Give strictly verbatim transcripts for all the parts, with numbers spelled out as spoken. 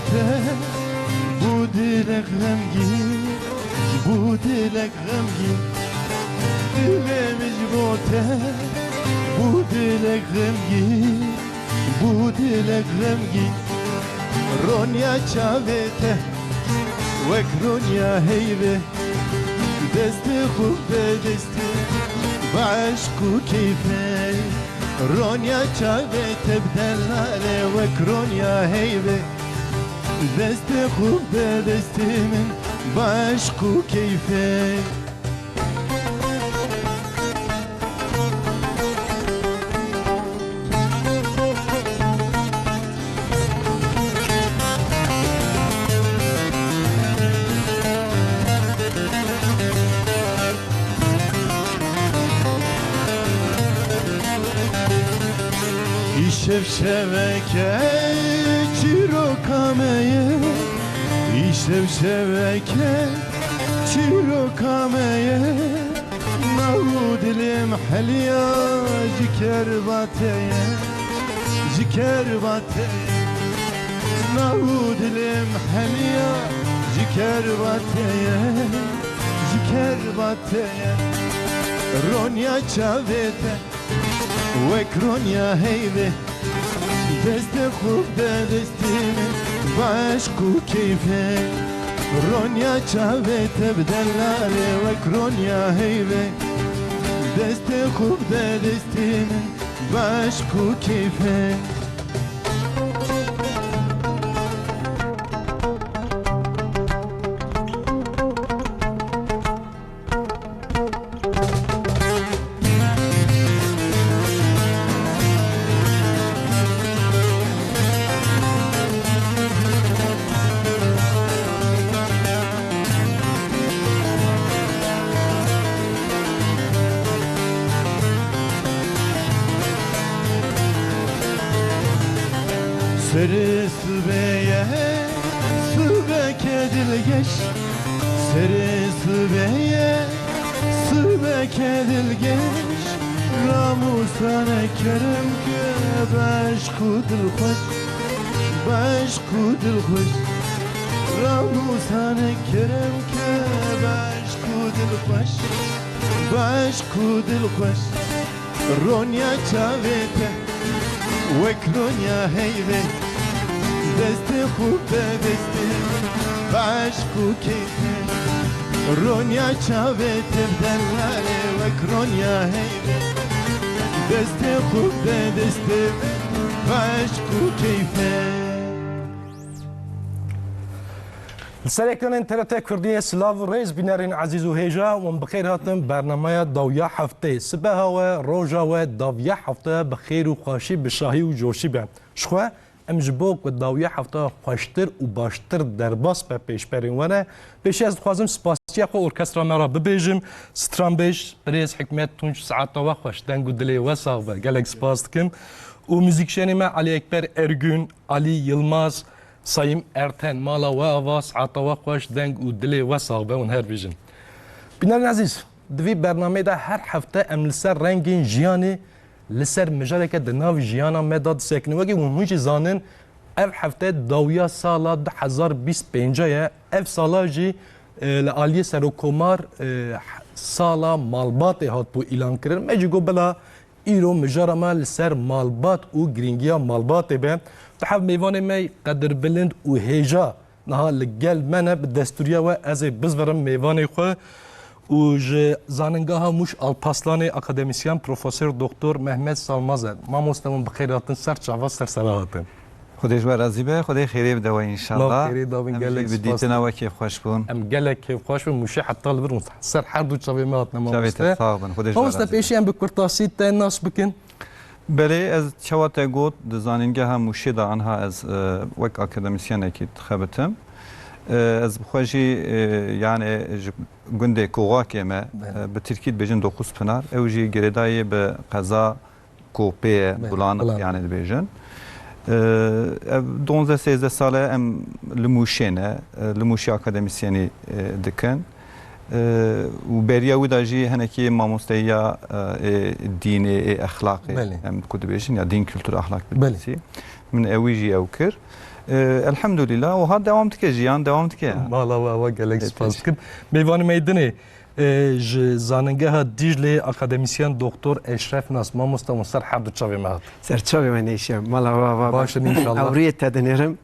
te bû dilek xemgîn, bû dilek xemgîn. Dilê min ji bo te bû dilek xemgîn, bû dilek xemgîn. Ronya çavê te wek ronya heyvê, destê xwe bi destê, bi eşq û keyfê. Ronya çavê te bi delale wek ronya heyvê, destê xwe bi destê min, bi eşq û keyfê. Îşev şeveke çîroka me ye, îşev şeveke çîroka me ye. Nav û dilê min heliya ji kerva te ye, ji kerva te ye. Nav û dilê min heliya ji kerva te ye, ji kerva te ye. Ronya çavê te wek ronya heyvê, destê xwe bide destê min, bi eşq û keyfê. Ronya çavê te bi delale wek ronya heyvê, destê xwe bide destê min, bi eşq û keyfê. Serê sibê ye, sibeke dilgeş. Serê sibê ye, sibeke dilgeş. Ramûsane kerem ke, bi eşq û dilxweş, bi eşq û dilxweş. Ramûsane kerem ke, bi eşq û dilxweş, bi eşq û dilxweş. Ronya çavê te wek ronya heyvê, destê xwe bide destê, bi eşq û keyfê. Ronya çavê te bi delale wek ronya heyvê, destê xwe bide destê, bi eşq û keyfê. Li ser ekranên T R T Kurdiyê silav û rêz bînerên ezîz û hêja, wan bi xêr hatin bernameya dawiya hefteyê. Sibeha we, roja we, dawiya hefte bi xêr û xweşî, bi şahî û coşî be. Ji xwe em ji bo ku dawiya hefte xweştir û baştir derbas be pêşberên we re, pêşî ez dixwazim spasiya xwe orkestra me re bibêjim. Stranbêj birêz Hikmet Tunç, saeta we xweş, deng û dilê we sax be. Gelek spas dikim. Û muzîkjenê me Alî Ekber Ergün, Alî Yilmaz, Sayîm Erten, mala we ava, saeta we xweş, deng û dilê we sax be, hûn her bijin. Bînerên ezîz, di vî bernameyê de her hefte em li ser rengên jiyanê, li ser mijareke di nav jiyana me de disekinin. Wekî hûn, hûn jî zanin, ev hefte dawiya sala du hezar bîst pênc ye. Ev sala jî, e, li aliyê Serokomar, e, sala malbatê hatibû îlankirin. Me jî got bila Îro mijara me li ser malbat û girîngiya malbatê be. Di hev mêvanê me qedirbilind û hêja niha li gel me ne, bi destûriya we ez ê bizverim mêvanê xwe û ji Zanîngeha Mûş Alpaslanê akademisyen Profesor Doktor Mehmet Salmazer. Mamoste min bi xêr hatin, ser çava ser sera hatin. Xwedê ji we razî be, Xwedê xêrê bide we înşallah. Xêrê dabin, gelek spas. Em jî bi dîtina we kêfxweş bûn. Em gelek kêfxweş bûn, Mûşê heta li vir ser her du çavê me hatine, mamoste. Çavê te sax bin, Xwedê ji we razî be. Mamoste, pêşî em bi kurtasî te nas bikin. Belê, ez çawa te got, di Zanîngeha Mûşê de anha ez, e, wek akademisyenekî dixebitim. E, ez bi xwe jî, e, yani ji gundê Koxakê me, e, bi tirkî dibêjin Dokuzpınar. Ew jî girêdayî bi qeza Kopê ye, Bulanık yani dibêjin. E, ev duwazdeh sêzdeh sal e em li Mûşê ne, e, li Mûşê akademisyenî, e, dikin. E, û beriya wî de jî hinekî mamosteyiya, e, ê dînê, ê exlaqê, em ku dibêjin ya din, kültür, ahlak bilgisi. Min ewî jî ew kir. Ee, elhamdülillah, oha devam dike, jiyan devam dike. Mala we ava gelek spas dikim. Mêvanê me yê dinê, e, ji Zanîngeha Dîclê akademisyen Doktor Eşref Nas, mamoste, hûn ser her du çavê me hat. Ser çavê me nêşe. Mala we ava be. Baş in înşallah. Ewriyê te dinêrim.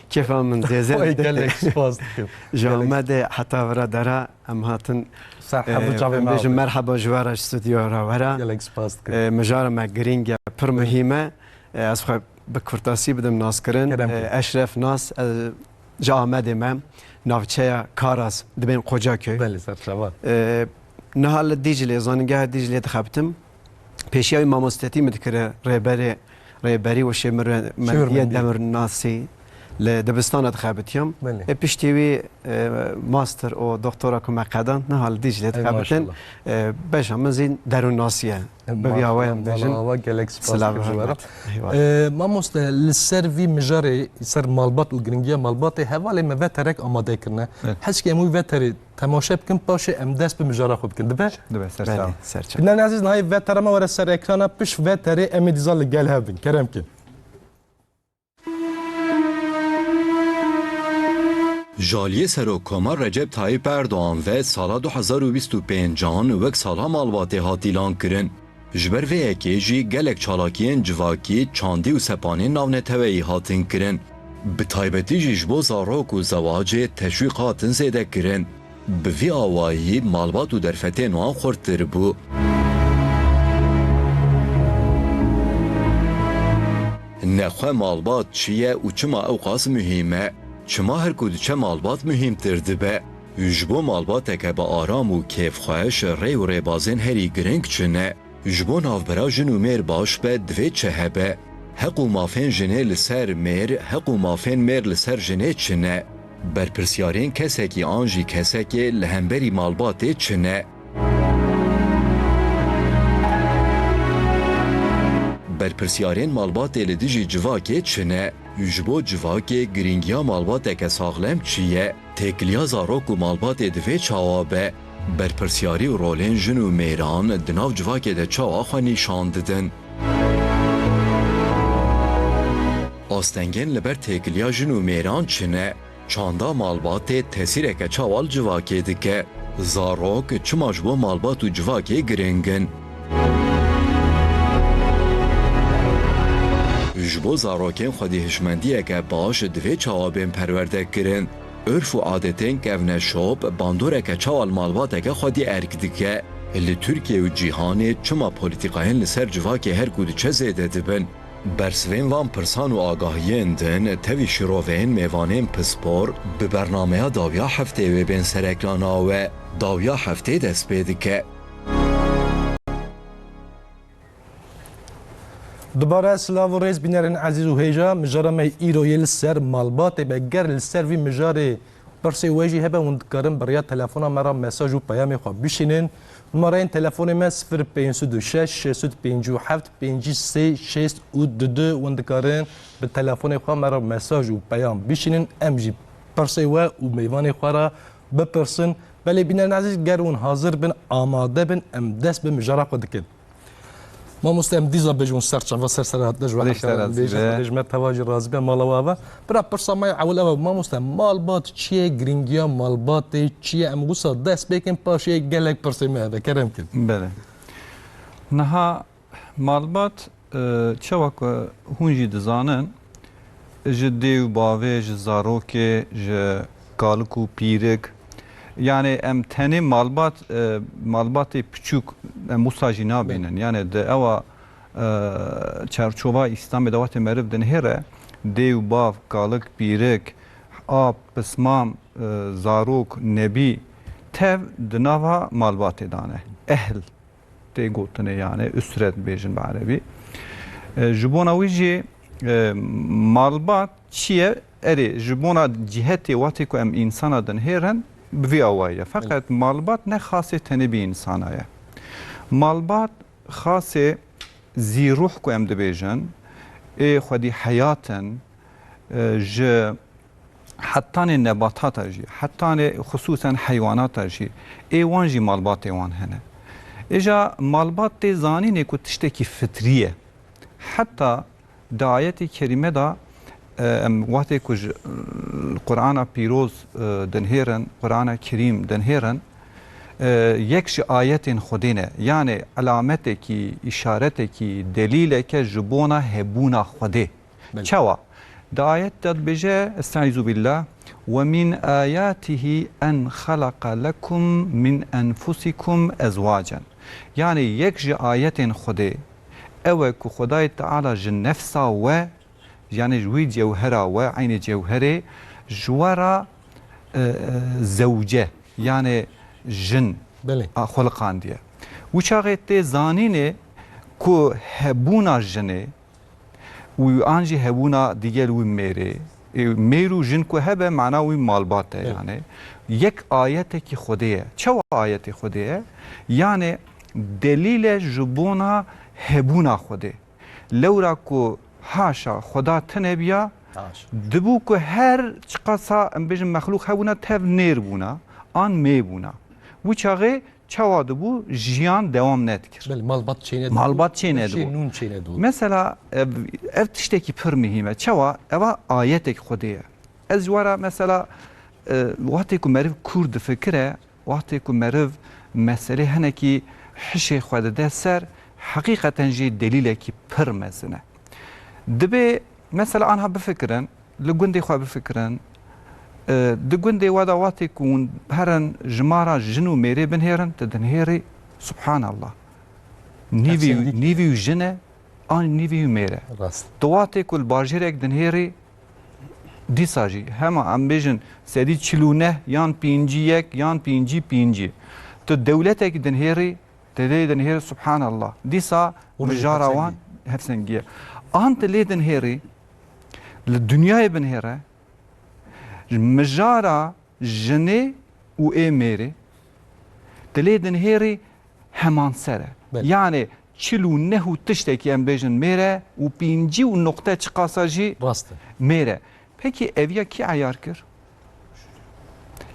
Kêfa min zêze. Ay, gelek spas dikim. Ji Amedê heta vira dera em hatin. Ser her du çavê me bêjim merheba ji we re ji stûdyoya re were. Gelek spas dikim. E, mijara me girîng e, pir muhîm e. E, ez xwe bi kurtasî bidim naskirin. Kerem e, ke. Eşref Nas, e, ji Amedê me, navçeya Karas, dibên Qocaköy. Belê, ser çava. E, niha li Dîclê, Zanîngeha Dîclê dixebitim. Pêşiya wî mamostetî min dikire rêberê, rêberî û şêmirmendiya Şêmirmendî. Demirnasî li dibistana dixebitiyam. Belê. E, piştî wî, e, master û doktora ku me qedand, niha li Dîclê dixebitin. Ey, maşallah. E, beşa min zî derûnnasî ye. Bi vî awayê em bêjin. Maşallah, gelek spas dikim ji we re. Eyvallah. E, mamoste, li ser vî mijarê, ser malbat û giringiya malbatê, hevalê me veterek amade kirine. Evet. Hez dikim em wî veterê temaşe bikin, paşê em dest bi mijara xwe bikin. Dibe? Dibe, ser çav. Belê, ser çav. Bînerên ezîz, nayê vetera me were ser ekrana, pişt veterê em ê dîsa li gel hev bin. Kerem ke. Ji aliyê Serokkoma Recep Tayyip Erdogan ve sala du hezar û bîst û pêncan wek sala malbatê hat îlan kirin. Ji ber vê yekê jî gelek çalakiyên civakî, çandî û sepanên navneteweyî hatin kirin. Bi taybetî jî ji bo zarok û zewacê teşwîq hatin zêde kirin. Bi vî awayî malbat û derfetên wan xurttir bû. Nexwe malbat çi ye û çima ewqas muhîm e? Çima her ku diçe malbat muhîmtir dibe? Ji bo malbateke bi aram û kêfxweş, rê û rêbazên herî giring çi ne? Ji bo navbera jin û mêr baş be, divê çi hebe? Heq û mafên jinê li ser mêr, heq û mafên mêr li ser jinê çi ne? Berpirsyarên kesekî an jî kesekê li hemberî malbatê çi ne? Berpirsyarên malbatê li dijî civakê çi ne? Ji bo civakê girîngiya malbateke saxlem çi ye? Têkiliya zarok û malbatê divê çawa be? Berpirsyarî û rolên jin û mêran di nav civakê de çawa xwe nîşan didin? Astengên li ber têkiliya jin û mêran çi ne? Çanda malbatê tesîreke çawa li civakê dike? Zarok çima ji bo malbat û civakê giring in? Ji bo zarokên xwedî hişmendiyeke baş divê çawa bên perwerdekirin? Urf û adetên kevneşop bandoreke çawa li malbateke xwedî erk dike? Li Tirkiye û cîhanê çima polîtîkayên li ser civakê her ku diçe zêde dibin? Bersivên van pirsan û agahiyên din tevî şîroveyên mêvanên pispor bi bernameya dawiya heftê wê bên serekrana we. Dawiya heftê dest pê dike. Dubare silav û rêz bînerên ezîz û hêja, mijara me îro yê li ser malbatê be. Ger li ser vî mijarê pirsê we jî hebe, hûn dikarin bi riya telefona me re mesaj û peyamê xwe bişînin. Numareyên telefonê me sifir pênc sed û şeş, şeş sed pêncî û heft, pêncî sê şêst û du du. Hûn dikarin bi telefonê xwe me re mesaj û peyam bişînin. Em jî pirsê we û mêvanê xwe re bipirsin. Belê bînerên ezîz, ger hûn hazir bin, amade bin, em dest bi mijara xwe dikin. Mamoste, em dîsa bêjin ser çava ser ser hatine ji we. Xwedê ji te razî be. Xwedê ji me teva jî razî be, mala we ava. Bira pirsa me yê ewil ev e, mamoste, malbat çi ye, girîngiya malbatê çi ye? Em wisa dest pê kin, paşê gelek pirsê me hebe, kerem kin. Belê. Niha malbat, e, çawa ku hûn jî dizanin, ji dê û bavê, ji zarokê, ji kalik û pîrik. Yanî em tenê malbat, e, malbatê piçûk em wisa jî nabînin. Belê. Yanî di ewa, e, çarçova Îslamê de wextê meriv dinihêre, dê û bav, kalik, pîrik, ap, pismam, e, zarok, nebî, tev di nava malbatê de ne. Ehl. Tê gotinê, yani üsret bêjin bi erebî. E, ji bona wî jî, e, malbat çi ye? Erê, ji bona cîhetê wextê ku em însana dinihêrin, bi vî awayî ye. Feqet malbat ne xasê tenê bî însana ye. Malbat xasê zî ruh ku em dibêjin, ê xwedî heyat in, e, ji hetanê nebatata jî, hetanê xisûsen heywanata jî, ê wan jî malbatê wan hene. Îja malbat tê zanînê ku tiştekî fitrî ye. Heta di ayetê kerîme de, e, em wextê ku ji, e, Qur'ana pîroz, e, dinhêrin, Qur'ana Kerîm dinhêrin, e, yek ji ayetên Xwedê ne. Yanê elametekî, îşaretekî, delîleke ji bona hebûna Xwedê. Belê. Çawa? Di ayet de dibêje, Estaizu billah, "Ve min ayatihi en xalaqa lekum min enfusikum ezwacen." Yanê yek ji ayetên Xwedê ew e ku Xwedayê Teala ji nefsa we, yanê ji wî cewhera we, eynê cewherê, ji we re, e, e, zewce, yanê jin Belê. a xweliqandiye. Wî çaxê tê zanînê ku hebûna jinê û an jî hebûna digel wî mêrê, e, mêr û jin ku hebe, mana wî malbat e Belê. yanê. Yek ayetekî Xwedê ye. Çawa ayetê Xwedê ye? Yanê delîl e ji bona hebûna Xwedê. Lewra ku haşa Xweda tune biya, Haşa. dibû ku her çiqasa, em bêjin, mexlûq hebûna, tev nêr bûna, an mê bûna. Wî çaxê çawa dibû? Jiyan dewam nedikir. Belê, malbat çênedibû. Malbat çênedibû. Şê nûn çênedibû. Mesela, ev, ev tiştekî pir muhîm e. Çawa? Eva ayetek Xwedê ye. Ez ji we re mesela, e, wextê ku meriv kûr difikire, wextê ku meriv meselê hinekî hişê xwe dide ser, heqîqeten jî delîlekî pir mezin e. Dibê mesela anha bifikirin, li gundê xwe bifikirin, e, di gundê we de wextê ku hûn herin jimara jin û mêrê binhêrin, tu dinhêrî, Subhanallah. Nîvî, Hevsengî. nîvî jin e, an nîvî mêr e. Rast. Tu wextê ku li bajêrek dinhêrî, Dîsa jî hema em bêjin sedî çil û neh yan pêncî yek yan pêncî pêncî. Tu dewletekî dinhêrî, tu lê dinhêrî, Subhanallah. Dîsa Hûn mijara hevsengî. wan hevsengî ye. An tu lê dinhêrî, li dinyayê binhêre, mijara jinê û ê mêrê, tu lê dinhêrî heman ser e. Belê. Yanê çil û neh û tiştekî em bêjin mêr e û pêncî û noqte çiqasa jî Rast e. mêr e. Pekî eviya kî eyar kir?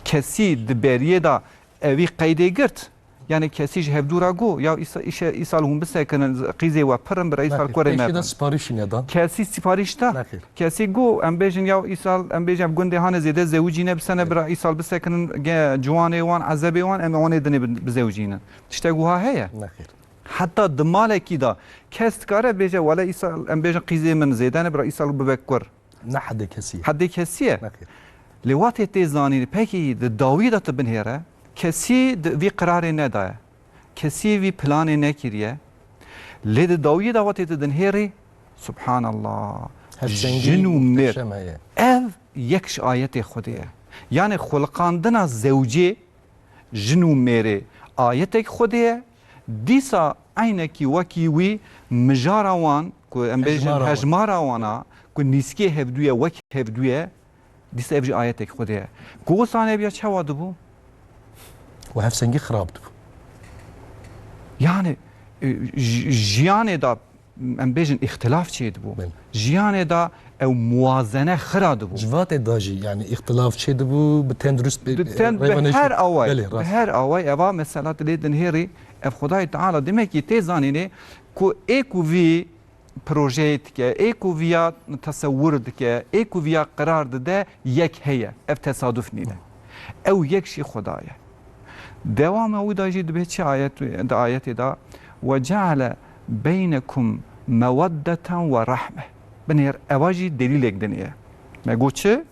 Kesî di beriyê de evî qeydê girt? Yanê kesî ji hevdû re got, ya îsa-, îşe-, îsal hûn bisekinin, qîzê we pir in, bira îsal Nexêr. kurê me Pêşî de bin. siparîşî nedan. Kesî siparîş da? Nexêr. Kesî got, em bêjin ya îsal, em bêjin ev gundê hane zêde zewicîne, bisene bira îsal bisekinin ge-, ciwanê wan, ezebê wan, em ê wanê dinê bi-, bizewicînin. Tiştek wiha heye? Nexêr. Heta di malekî de kes dikare bêje, wele îsal, em bêjin qîzê min zêde ne, bira îsal bibe kur. Ne hedê kesî ye. Hedê kesî ye. Nexêr. Lê wextê tê zanîn, pekî di dawiyê de tu binhêre, kesî di vî qirarê nedaye. Kesî vî planê nekiriye. Lê di dawiyê de wextê tu dinhêrî, Subhanallah. Hevsengî Jin û mêr. muhteşem heye. Ev yek ji ayetê Xwedê ye. Yanê xuliqandina zewcê, jin û mêrê ayetek Xwedê ye. Dîsa eynekî wekî wî mijara wan, ku em bêjin Hejmara wan. hejmara wana, ku nîskê hevdû ye, wek hevdû ye, dîsa ev jî ayetek Xwedê ye. Ku wisa nebiya çawa dibû? Û hevsengî xirab dibû. Yani, e, j-, jiyanê de, em bêjin, îxtilaf çêdibû. Belê. Jiyanê de ew muwazene xira dibû. Civatê de jî, yani, îxtilaf çêdibû, bi tendurist, bi, Bi ten-, bi rêvanê her jî. away, Belê, bi rast. her away eva mesela dilê dinhêrî, ev Xwedayê Teala demekî tê zanînê ku ê ku vî projeyê dike, ê ku viya tesewwur dike, ê ku viya qerar dide, yek heye. Ev tesaduf nîne. Ew yek jî Xweda ye. Dewama wî de jî dibê çi ayet, di ayetê de, "Ve ceale beynekum meweddeten ve rahme." Binêr, eva jî delîlek din ye. Me got çi?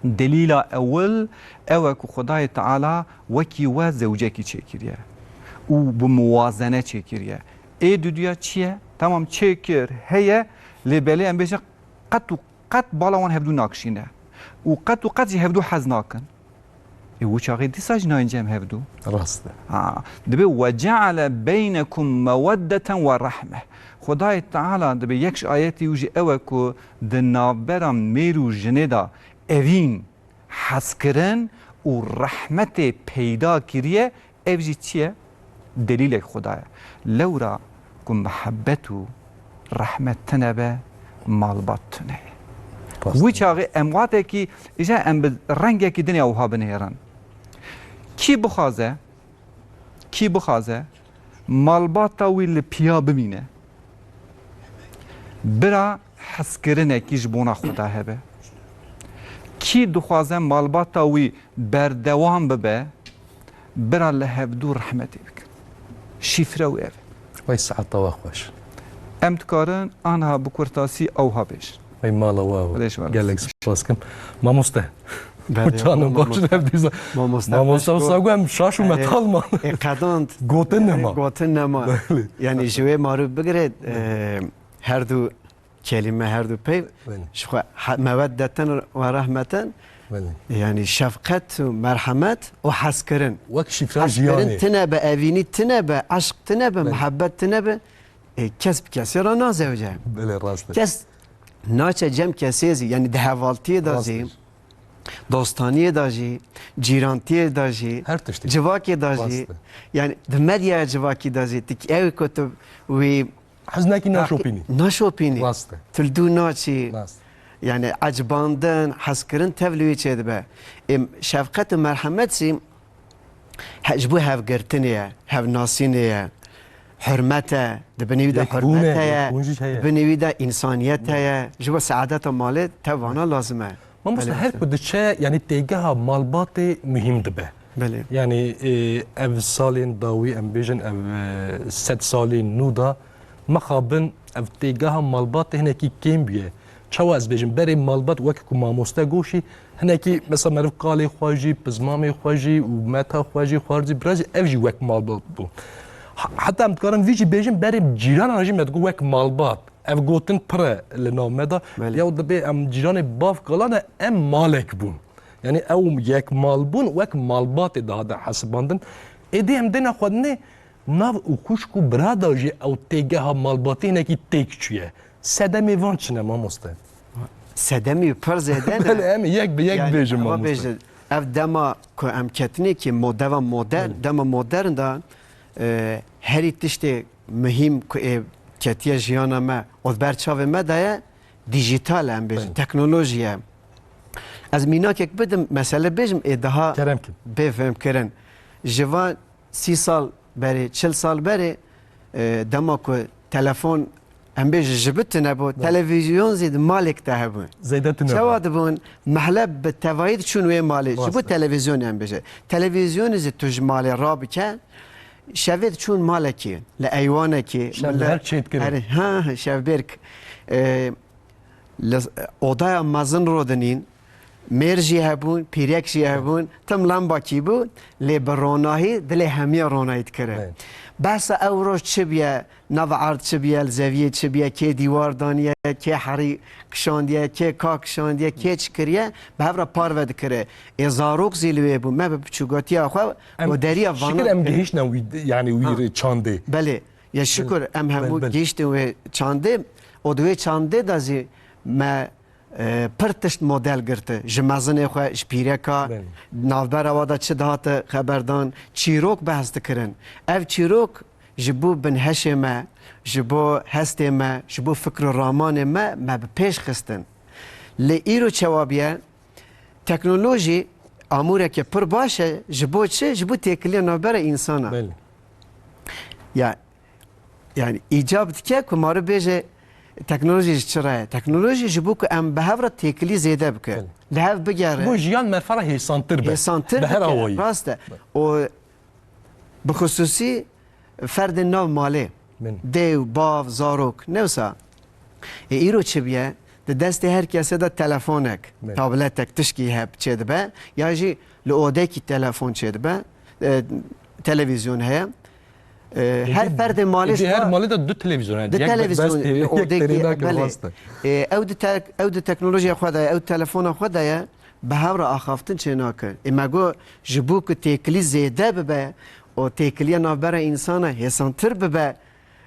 Delîla ewil ew e ku Xwedayê Teala wekî we zewcekî çêkiriye û bi muwazene çêkiriye. Ê duduya çi ye? Tamam, çêkir, heye, lê belê em bêjin qet û qet bala wan hevdû nakişîne û qet û qet jî hevdû hez nakin. Ê, wî çaxê dîsa jî nayên cem hevdû. Rast e. Ha, dibe, "Ve ceale beynekum meweddeten ve rahme." Xwedayê Teala dibe yek ji ayetî wî jî ew e ku di navbera mêr û jinê de evîn, hezkirin û rehmetê peyda kiriye. Ev jî çi ye? Delîlek Xweda ye. Lewra ku mihebet û rehmet tune be, malbat tune ye. Rast. Wî çaxê em watekî, îja em bi rengekî dinê wiha binêrin. Kî bixwaze, kî bixwaze malbata wî li piya bimîne, bira hezkirinekî ji bona xwe de hebe. Kî dixwaze malbata wî berdewam bibe, bira li hevdû rehmetê bikin. Şîfre wî ev e. Wey saeta we xweş. Em dikarin anha bi kurtasî ewha bêjin. Wey mala we. Xwedê ji we razî. Gelek spas kim. Mamoste. Belê, Çanin baş mamoste. Ev dîza. Mamoste Mamoste xweş wisa got. Em şaş û Erê, metal man. Ê qedand. Gotin nema. Gotin nema. Belê. Yani ji wê marû bigire, e, her du kelîme, her du peyv, Belê. Ji xwe he-, meweddeten ve rehmeten, Belê. Yani şefqet û merhemet û hezkirin. Wek şîfra Hezkirin jiyanê. Tine be, evînî tine be, eşq tine be, Belê. Muhebbet tine be, e, kes bi kesê re nazewce. Belê, rast e. Kes naçe cem kesê zî, yani di hevaltiyê de Rast zî, e. Dostaniyê de jî, cîrantiyê de jî, Her tiştê. Civakê de jî, Rast e. Yani di medyaya civakî de jî, tu ew ku tu wî Hez nekî naşopînî. Naşopînî. Rast e. Tu li dû naçî. Rast. Yani ecibandin, hezkirin tev li wî çêdibe. Ê, şefqet û merhemet jî he-, ji bo hevgirtinê ye, hevnasînê ye, hurmet e, di binê wî de Yekbûn e, hurmet heye, yekbûn jî heye. Di binê wî de însaniyet heye. Ji bo seadeta malê tev vana lazim e. Mamoste, Belê, her ku diçe, yani têgeha malbatê muhîm dibe. Belê. Yani, e, ev salên dawî, em bêjin, ev, e, sed salên nû de mixabin ev têgeha malbatê hinekî kêm bûye. Çawa ez bêjim, berê malbat wek ku mamoste goşî, hinekî mesela meriv kalê xwe jî, pizmamê xwe jî û meta xwe jî, xwarzî, birazî ev jî wek malbat bû. Ha-, heta em dikarin vî jî bêjin, berê cîranan jî me digot wek malbat. Ev gotin pir e li nav me de. Belê. Ya dibê em cîranê bav kala ne, em malek bûn. Yani ew yek mal bûn, wek malbatê dihate hesibandin. Êdî em dêne xwedinê nav û xwişk û bira de jî ew têgeha malbatî hinekî têk çûye. Sedemê van çi ne mamoste? Sedemî pir zêde ne. Belê, em yek bi yek Yani, bêjin eva mamoste. Bêje, ev dema ku em ketinê ki mo-, deva modern, Belê. Dema modern de, e, herî tiştê muhîm ku ê ketiye jiyana me û di ber çavê me de ye, dîjîtal e, em bêjin, Belê. Teknolojî ye. Ez mînakek bidim, mesele bêjim, ê daha Kerem kin. Bê fêmkirin. Ji van sî sal berê, çil sal berê, e, dema ku telefon, em bêjin, ji bi tune bû, Belê. Televîzyon zî di malek de hebû. Zêde tune Çawa bû. Dibûn? Mehle bi tevayî diçûn wê malê. Ji bo Rast e. Televîzyonê em bêje. Televîzyonê zî tu ji malê rabike, şevê diçûn malekê, li eywanekê, Şev li her çêt kirin. Her, ha, ha, şevbêrk. E, li odaya mezin rodinîn, mêr jî hebûn, pîrek jî hebûn, tim lembakî bû, lê bi ronahî dilê hemiya ronahî dikire. Evet. Behsa ew roj çi bûye, nav erd çi bûye, li zeviyê çi bûye, kê dîwar daniye, kê herî kişandiye, kê ka kişandiye, kê çi kiriye, bi hev re parve dikire. Ê zarok zî li wê bû, me bi piçûgotiya xwe Em û deriya şikir vana em dikir. Gihiştine wî, yani wî Ha. Çandê. Belê. Ya şikur, em hemû Belê, belê. Gihiştin wê çandê. Û di wê çandê de zî me, e, pir tişt model girti. Ji mezinê xwe, ji pîreka, Belê. Navbera wa de çi dihate xeberdan, çîrok behs dikirin. Ev çîrok ji bo binheşê me, ji bo hestê me, ji bo fikr û ramanê me, me bi pêş xistin. Lê îro çawa bûye? Teknolojî amûreke pir baş e. Ji bo çi? Ji bo têkiliya navbera însana. Belê. Ya, yani îcab dike ku mari bêje teknolojî ji çi re ye? Teknolojî ji bo ku em bi hev re têkilî zêde bike. Belê. Li hev bigere. Bo jiyan merfa re hêsantir be. Hêsantir Bi her bike. Awayî. Rast e. Û bi xisûsî ferdên nav malê. Min. Dêw, bav, zarok. Ne wisa. Ê îro çi bûye? Di destê her kesê de telefonek, Min. Tabletek, tişkî heb çêdibe. Ya jî li odekî telefon çêdibe. E, televîzyon heye. E, her Êdî, ferdê malê êdî her şima malê de du televîzyon hene. Du Yek televîzyon, bes tê, yek odekî, terê nake belê. Rast e. E, ew di te-, ew di teknolojiya xwe de ye, ew telefona xwe de ye. Bi hev re axaftin çênake. Ê me got, ji bo ku têkilî zêde bibe û têkiliya navbera însana hêsantir bibe,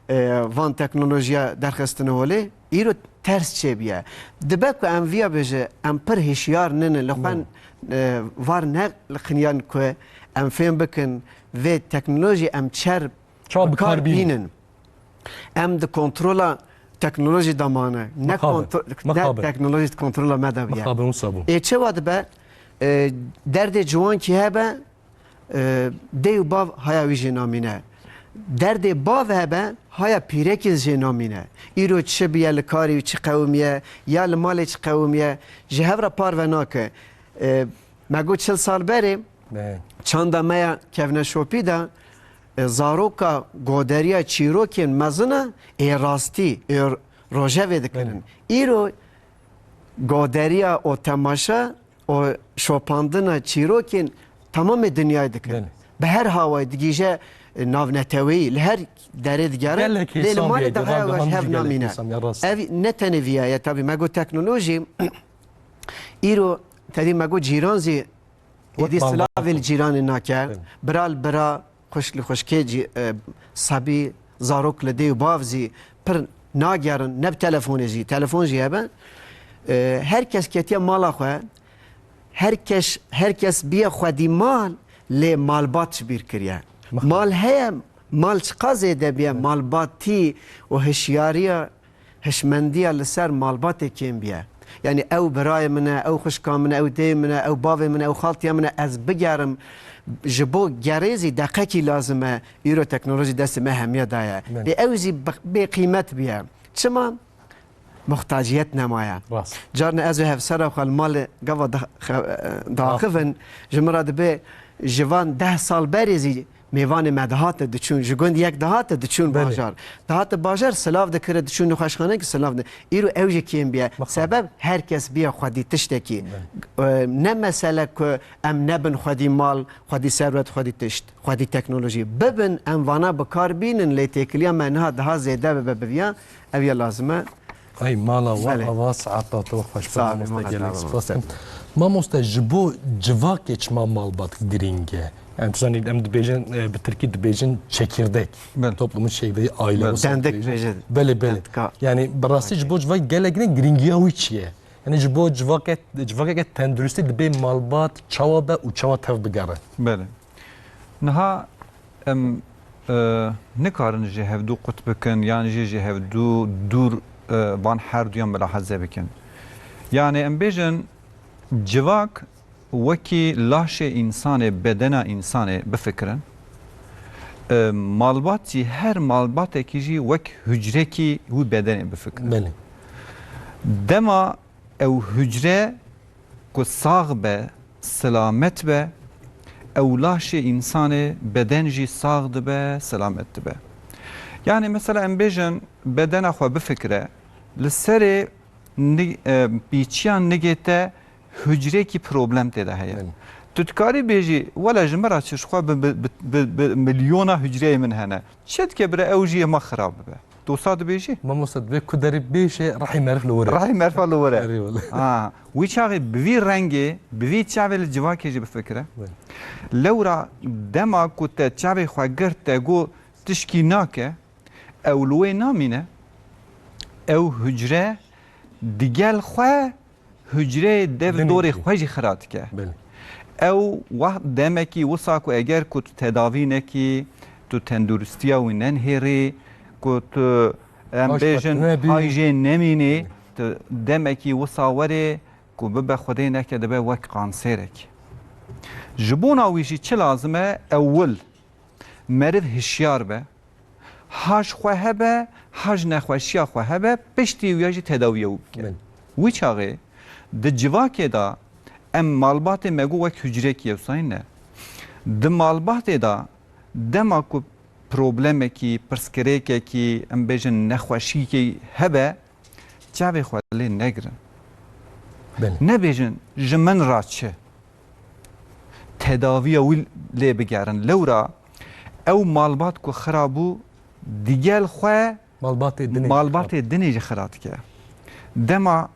e, van teknolojiya derxistine holê, îro ters çêbûye. Dibe ku em viya bêje, em pir hişyar ninin, li xwe, Hı. e, var nexiniyan ku em fêm bikin vê teknolojî em çer Çawa bi kar bînin. Em di kontrola teknolojî de mane. Ne Mixabin. Kontro-, ne Mixabin. Teknolojî di kontrola me de bûye. Mixabin wisa bû. Ê çawa dibe, e, derdê ciwankî hebe, e, dê û bav haya wî jî namîne. Derdê bav hebe, haya pîrekê jê namîne. Îro çi biye li karî çi qewimiye, ya li malê çi qewimiye, ji hev re parve nake. E, me got çil sal berê, Be. çanda me ya kevneşopî de, e, zaroka goderiya çîrokên mezin e, ê rastî, ê rojevê dikirin. Be. Îro goderiya û temaşa û şopandina çîrokên temamê dinyayê dikin. Belê. Bi her hawayê digihîje, e, navneteweyî, li her derê digere. Gelek Lê li hêsan malê bûye, de haya devam, weş devam hev digere namîne. Hêsan ya rast. Ev ne tenê viya ye, tabî me got teknolojî, îro tevî me got cîran zî Wek êdî malbat silavê li bû. cîranê nake. Belê. Bira li bira, xwişk li xwişkê cî, e, sebî, zarok li dê û bav zî pir nagerin, ne bi telefonê jî, telefon jî hebe. E, her kes ketiye mala xwe, her kes, her kes biye xwedî mal, lê malbat ji bîr kiriye. Mixabin. Mal heye, mal çiqa zêde biye, malbatî û hişyariya, hişmendiya li ser malbatê kêm biye. Yanî ew birayê min e, ew xwişka min e, ew dê min e, ew bavê min e, ew xaltiya min e, ez bigerim, ji bo gerê zî deqekî lazim e, îro teknolojî destê me hemiya daye. Belê. Lê ew zî bi-, bêqîmet biye. Çima? Muhtaciyet nemaye. Rast. Carna ez û hevsera xwe li malê gava da-, xe-, e, daxivin, ji min re dibe ji van deh sal berê zî mêvanê me dihate diçûn, ji gund yek dihate diçûn Belê. bajar. Dihate bajar silav dikire, diçûn nexweşxanekî silav di-, Îro ew jî kêm biye. Mixabin. Sebeb her kes biye xwedî tiştekî. Belê. E, ne mesele ku em nebin xwedî mal, xwedî serwet, xwedî tişt, xwedî teknolojî. Bibin, em vana bi kar bînin, lê têkiliya me niha daha zêde bibe bi viya, ev ya lazim e. Ay mala we Belê. ava saeta te xweş be, Sağ olun, mamoste, gelek spas dikim. Mamoste, ji bo civakê çima malbat girîng e? Em, tu zanî, em dibêjin, e, bi tirkî dibêjin çekirdek. Belê. Toplumun çekirdeği, aile, Belê. o Tendik dibêjin. bêje. Belê, belê. Tendik. Yani, bi rastî ji bo civak gelek ne girîngiya wî çi ye? Yani, ji bo civake, civakeke tenduristî dibê malbat çawa be û çawa tev bigere? Belê. Niha em, e, nikarin ji hevdû qut bikin, yan jî ji hevdû dûr, e, van her duyan milahaze bikin. Yani, em bêjin, civak wekî laşê însanê, bedena însanê bifikirin. E, malbat jî, her malbatekî jî wek hucrekî wî bedenê bifikirin. Belê. Dema ew hucre ku sax be, silamet be, ew laşê însanê, beden jî sax dibe, silamet dibe. Yani mesela em bêjin bedena xwe bifikire, li serê ni-, e, pîçiya nigê te hucrekî problem tê de heye. Belê. Tu dikarî bêjî, wele ji min re çi, ji xwe bi, bi, bi, bi, bi milyona hucreyê min hene. Çi dike bire ew jî yê me xirab bibe? Tu wisa dibêjî? Mamoste, divê ku derî bêje, rehî merif li wir e. Rehî merifa li wir e. Erê wele. Ha, wî çaxê bi vî rengê, bi vî çavê li civakê jî bifikire. Belê. Lewra dema ku te çavê xwe girt, te got tişkî nake, ew li wê namîne, ew hucre digel xwe hucreyê dev Demekî. dorê xwe jî xira dike. Belê. Ew wext demekî wisa ku eger ku tu tedavî nekî, tu tenduristiya wî nenihêrî, ku tu, em Paş bêjin, xwe nebî. hay jê nemînî, Belê. tu demekî wisa werê ku bibe Xwedê neke dibe wek kanserek. Ji bona wî jî çi lazim e? Ewil meriv hişyar be, ha ji xwe hebe, ha ji nexweşiya xwe hebe, piştî wîya jî tedawiya wî bike. Belê. Wî çaxê di civakê de em malbatê me got wek hucrekî ye, wisa ne. Di malbatê de dema ku problemekî, pirsgirêkekî, em bêjin nexweşîkê hebe, çavê xwe lê negirin. Belê. Nebêjin ji min re çi. Tedaviya wî lê bigerin. Lewra ew malbat ku xira bû, digel xwe Malbatê dinê. malbatê dinê jî xira dike. Dema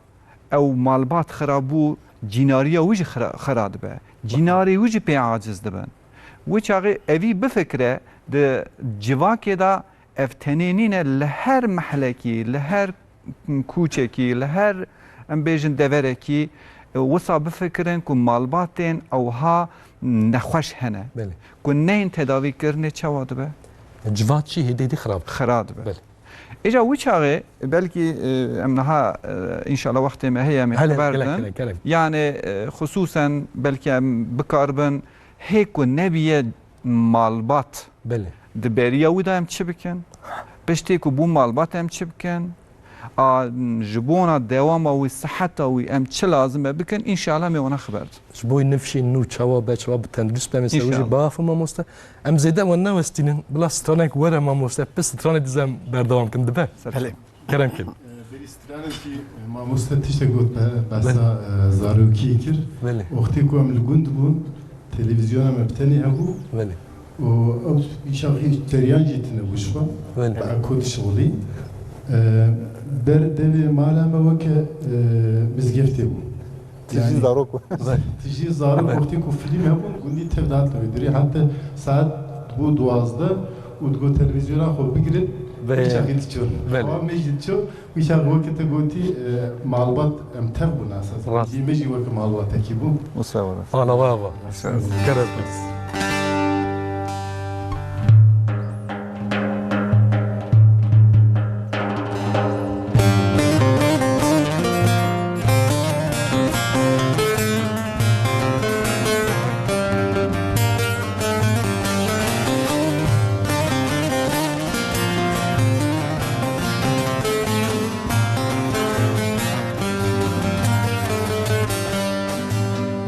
ew malbat xira bû, cînariya wî jî xira, xira dibe. Cînarê wî jî pê aciz dibin. Wî çaxê evî bifikire, di civakê de ev tenê nîne, li her mehlekî, li her kûçekî, li her, em bêjin, deverekî, e, wisa bifikirin ku malbatên ewha nexweş hene. Belê. Ku neyên tedavîkirinê çawa dibe? Civat jî hêdî hêdî xirab. Xira dibe. Belê. Îca wî çaxê belkî, e, em niha, e, înşallah wextê me heye, em ê Hele, xeber gelek, din. gelek, gelek. Yani, e, xusûsen belkî em bikaribin hê ku nebiye malbat. Belê. Di beriya wî de em çi bikin? Piştî ku bû malbat em çi bikin? A, ji bona dewama wî, siheta wî em çi lazim e bikin? Înşallah em ê wana xeber din. Ji bo nifşên nû çawa be, çawa bi tendurist be, mesela wî jî Înşallah. Biafin mamoste. Em zêde we newestînin. Bila stranek were mamoste. Pir stranê dî em berdewam kin dibe. Belê. Kerem kin. Berî stranekî, e, mamoste tiştek got be, behsa, Belê. E, zarokiyê kir. Belê. Wextê ku em li gund bûn, televîzyona me bi tenê hebû. Belê. Û ew îşa hîç teriyan jî tune bû ji xwe. Belê. Bi eko dişixulî. E, ber devê mala me weke, e, mizgeftê bû. Tijî Yani, zarok bû. Tijî zarok Belê. Wextê ku fîlm hebûn, gundî tev dihatin wê dirê. Heta saet bû duwazdeh û digot televîzyona xwe bigirin, Belê. Îşa xî diçûn. Belê. Ewa me jî diçû, îşa weke te gotî, e, malbat em tev bûn esas. Rast. Jî me jî weke malbatekî bû. Wisa were. Ana wa wa. Kerem.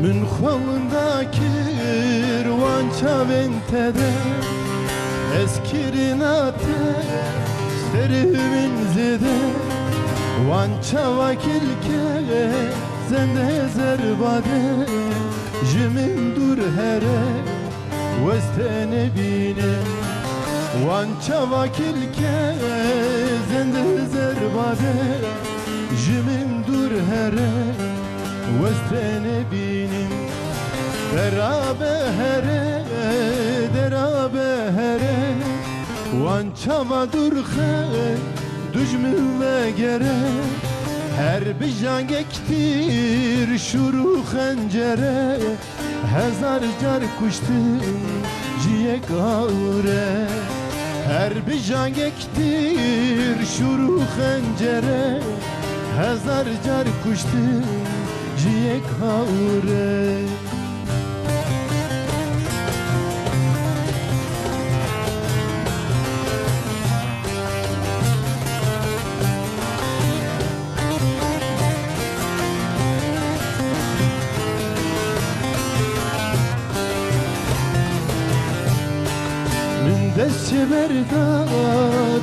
Min xwe winda kir wan çavên te de, ez kirina te ser min zêde. Wan çava kilke zende zerbade, ji min dûr here, wez te nebîne. Wan çava kilke zende zerbade, ji min dûr here, wez te nebînim. Dera be here, dera be here, wan çava dûr xe, dujmin vegere. Her bijangek tîr, şûr û xencere, hezar car kuştin ji yek awre. Her bijangek tîr, şûr û xencere, hezar car kuştin ji yek awre. Min dest ji ber da,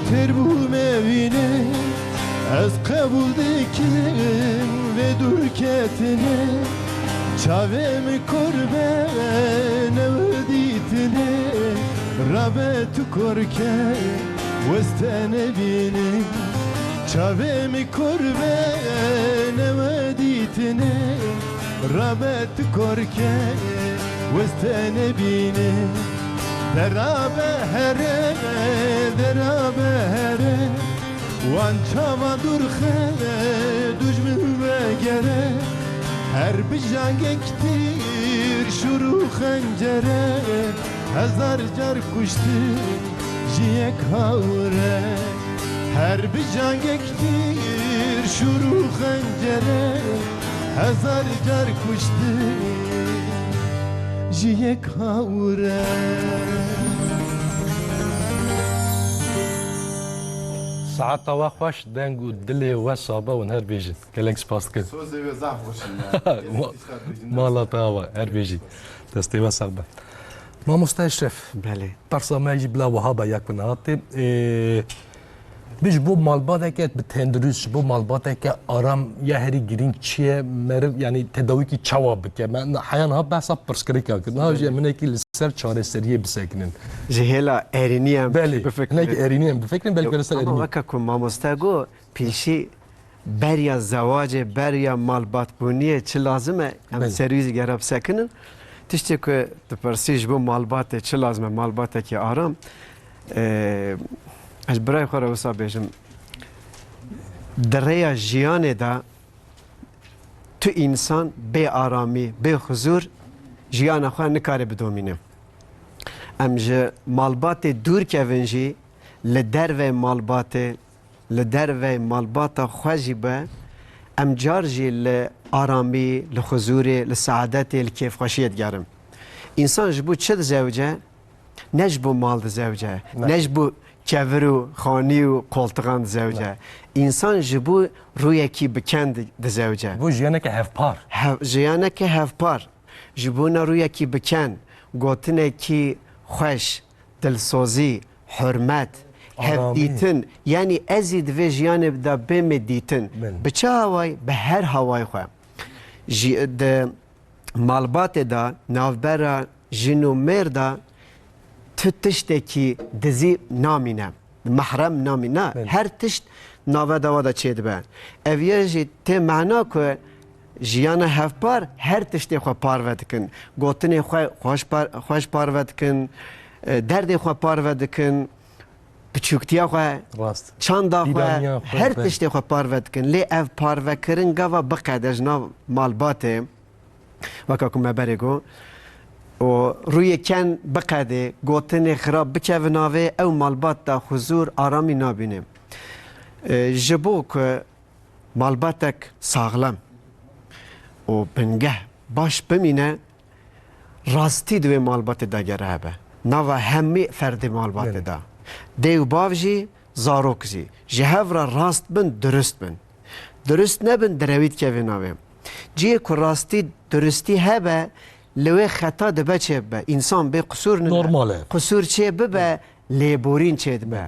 têr bûme wîne, ez qebûl dikim vê dûrketine. Çavê min kor be, newe dîtine, rabe tu kor ke, wez te nebînim. Çavê min kor be, newe dîtine, rabe tu kor ke, wez te nebînim. Dera be here, dera be here, wan çava dûr xe, dujmin vegere. Her bijangek tîr, şûr û xencere, hezar car kuştin ji yek hawre. Her bijangek tîr, şûr û xencere, hezar car kuştin ji yek hawre. Saeta we xweş, deng û dilê we sabe û her bêjin. Gelek spas dikim. Sozê we zaf xweş in ya. Ma-, mala te ava, her bêjî. Destê we sax be. Mamoste Eşref, Belê. Persa me jî bila wiha be ya ku niha tê. Ê, bi ji bo malbateke bi tendurist, ji bo malbateke aram ya herî girîng çi ye? Meriv, yanî tedawîkî çawa bike? Me heya niha behsa pirsgirêka kir. Niha jî Belê. Em hinekî li ser çareseriyê bisekinin. Ji hêla erênî em Belê, bifikirin. Hinekî erênî em bifikirin, belkî Yo, li ser ama erênî. Weke ku mamoste got, pêşî beriya zewacê, beriya malbatbûniyê çi lazim e, em Belê. Ser wî zî gera bisekinin. Tiştê ku dipirsî ji bo malbatê çi lazim e, malbatekî aram. Ee, ez birayê xwe re wisa bêjim. Di rêya jiyanê de tu însan bê aramî, bê huzûr jiyana xwe nikare bidomîne. Em ji malbatê dûr kevin jî, li dervê malbatê, li dervê malbata xwe jî be, em car jî li aramî, li huzûrê, li seadetê, li kêfxweşiyê digerin. Însan ji bo çi dizewice? ne ji bo mal dizewce, ne ji bo kevir û xanî û qoltixan dizewce. Însan ji bo rûyekî bi ken di-, dizewce. Bo jiyaneke hevpar. Hev-, jiyaneke hevpar. Ji bona rûyekî bi ken, gotinekî xweş, dilsozî, hurmet, hevdîtin. Yanî ez ê di vê jiyanê de bême dîtin. Belê. Bi çi hawayî? Bi her hawayê xwe. Ji, di malbatê de, navbera jin û mêr de tu tiştekî dizî namîne. Mehrem namîne. Belê. Her tişt navbera we de çêdibe. Ev yê jî tê mehna ku jiyana hevpar her tiştê xwe parve dikin. Gotinê xwe xweş par-, xweş parve dikin, e, derdê xwe parve dikin, piçûktiya xwe, Rast. çanda xwe, Pîraniya xwe, her belê. tiştê xwe parve dikin. Lê ev parvekirin gava biqede ji nav malbatê, weka ku me berê got, û rûyê ken biqedê, gotinê xirab bikeve navê, ew malbat de huzûr, aramî nabîne. E, ji bo ku malbatek saxlem û bingeh baş bimîne, rastî di wê malbatê de gere hebe. Nava hemî ferdê malbatê Belê. de. Dê û bav jî, zarok jî. Ji hev re rast bin, durust bin. Durust nebin, direwî dikeve navê. Cihê ku rastî, durustî hebe, li wê xeta dibe çêbibe. Însan bê qisûr nine. Normal e. Qisûr çê bibe, lêborîn çêdibe.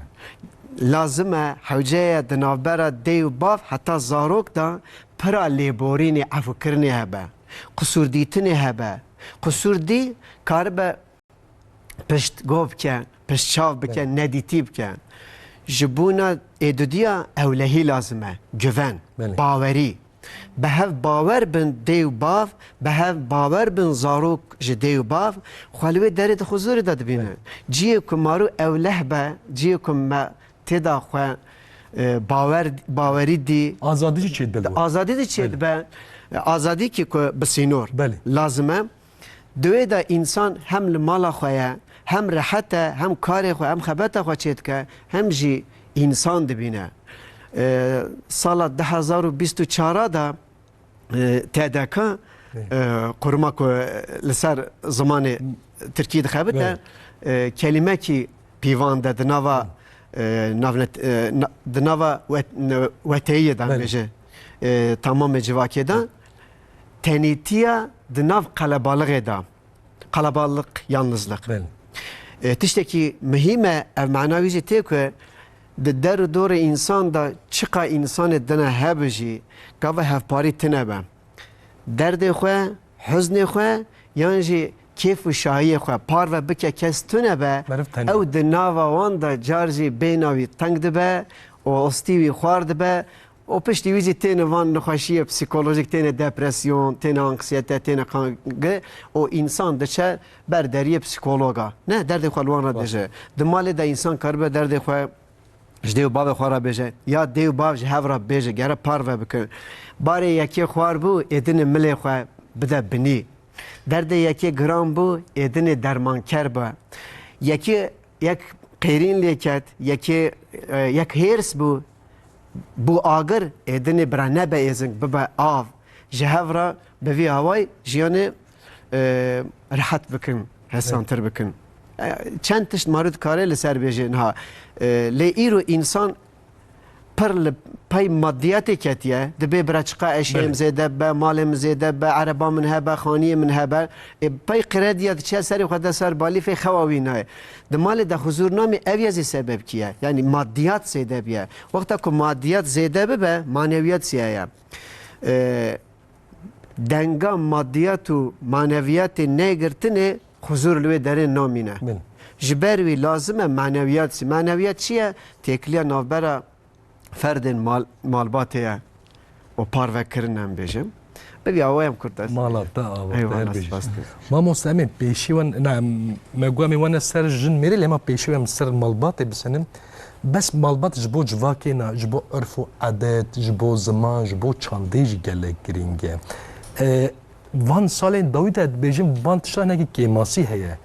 Lazim e, hewce ye di navbera dê û bav heta zarok de pira lêborînê, efûkirinê hebe. Qisûrdîtinê hebe. Qisûr dî karibe piştgo bike, piştçav bike, Evet. nedîtî bike. Ji bona êdudiya ewlehî lazim e. Güven, Belê. bawerî. Bi hev bawer bin dê û bav, bi hev bawer bin zarok ji dê û bav, xwe li wê derê di huzûrê de dibîne. Belê. Cihê ku marû ewleh be, cihê ku me tê de xwe, e, bawer, bawerî dî. Azadî jî çêdibe. Azadî dî Belê. çêdibe. E, azadî ki ku bi sînor Belê. lazim e. Di wê de însan hem li mala xwe ye, hem rehet e, hem karê xwe, hem xebeta xwe çêdike, hem jî însan dibîne. E, sala du hezar û bîst û çar de, e, T D K, Bê. e, kurma ku li ser zimanê tirkî dixebite, Bê. e, kelimekî pîvan de di nava, e, navnet-, e, na-, di nava wet-, ne-, weteyiyê de Belê. bêje, e, tamamê civakê de, tenîtiya di nav qelebalixê de. Qalabalık, yalnızlık. Belê. E, tiştekî muhîm e, ev mana wî jî tê ku di der û dorê însan de çiqa însanê dine hebe jî, gava hevparî tune be. Derdê xwe, huznê xwe, yan jî kêf û şahiyê xwe parve bike kes tune be, Meriv teng ew e. di nava wan de car jî bêhna wî teng dibe û ostî wî xwar dibe. Û piştî wî jî têne van nexweşiyê psîkolojîk, têne depresyon, têne anksiyete, têne qangi û însan diçe ber deriyê psîkologa. Ne, derdê xwe li wan re Baş. dibêje. Di malê de însan karibe derdê xwe ji dê û bavê xwe re bêje. Ya dê û bav ji hev re bêje, gere parve bikin. Barê yekê xwar bû, ê dinê milê xwe bide binî. Derdê yekê giran bû, ê dinê dermanker be. Yekê yek qêrîn lê ket, yekê, e, yek hêrs bû, bû agir, ê dinê bira nebe êzing, bibe av. Ji hev re bi vî awayî jiyanê, e, rehet bikin, hesantir bikin. E, çend tişt marû dikare li ser bêje niha. E, lê îro însan pir li pey madiyatê ketiye, dibê bira çiqa eşyeyê Belê. min zêde bibe, malê min zêde bibe, ereba min hebe, xaniyê min hebe. Ê, pey krediya diçe serê xwe de ser balîfê xewa wî nayê. Di malê de huzûr namî, ev yê zî sebebkî ye. Yanî madiyat zêde biye. Wexta ku madiyat zêde bibe, manewiyat zî heye. Ê, denga madiyat û maneviyatê negirtinê huzûr li wê derê namîne. Belê. Ji ber wî lazim e maneviyat zî. Maneviyat çi ye? Têkiliya navbera ferdên mal, malbatê ye û parvekirin em bêjin. Bi vî awayê em kurt dest. Mala te ava te Eyvallah, her bêjî. spas dikim. Mamoste, em ê pêşî wan, na, em, me got em ê wane ser jin mêrê, lê ma pêşî em ser malbatê bisenin. Bes malbat ji bo civakê na, ji bo urf û edet, ji bo ziman, ji bo çandê jî gelek girîng e. E, van salên dawî de dibêjin, van tişta hinekî kêmasî heye.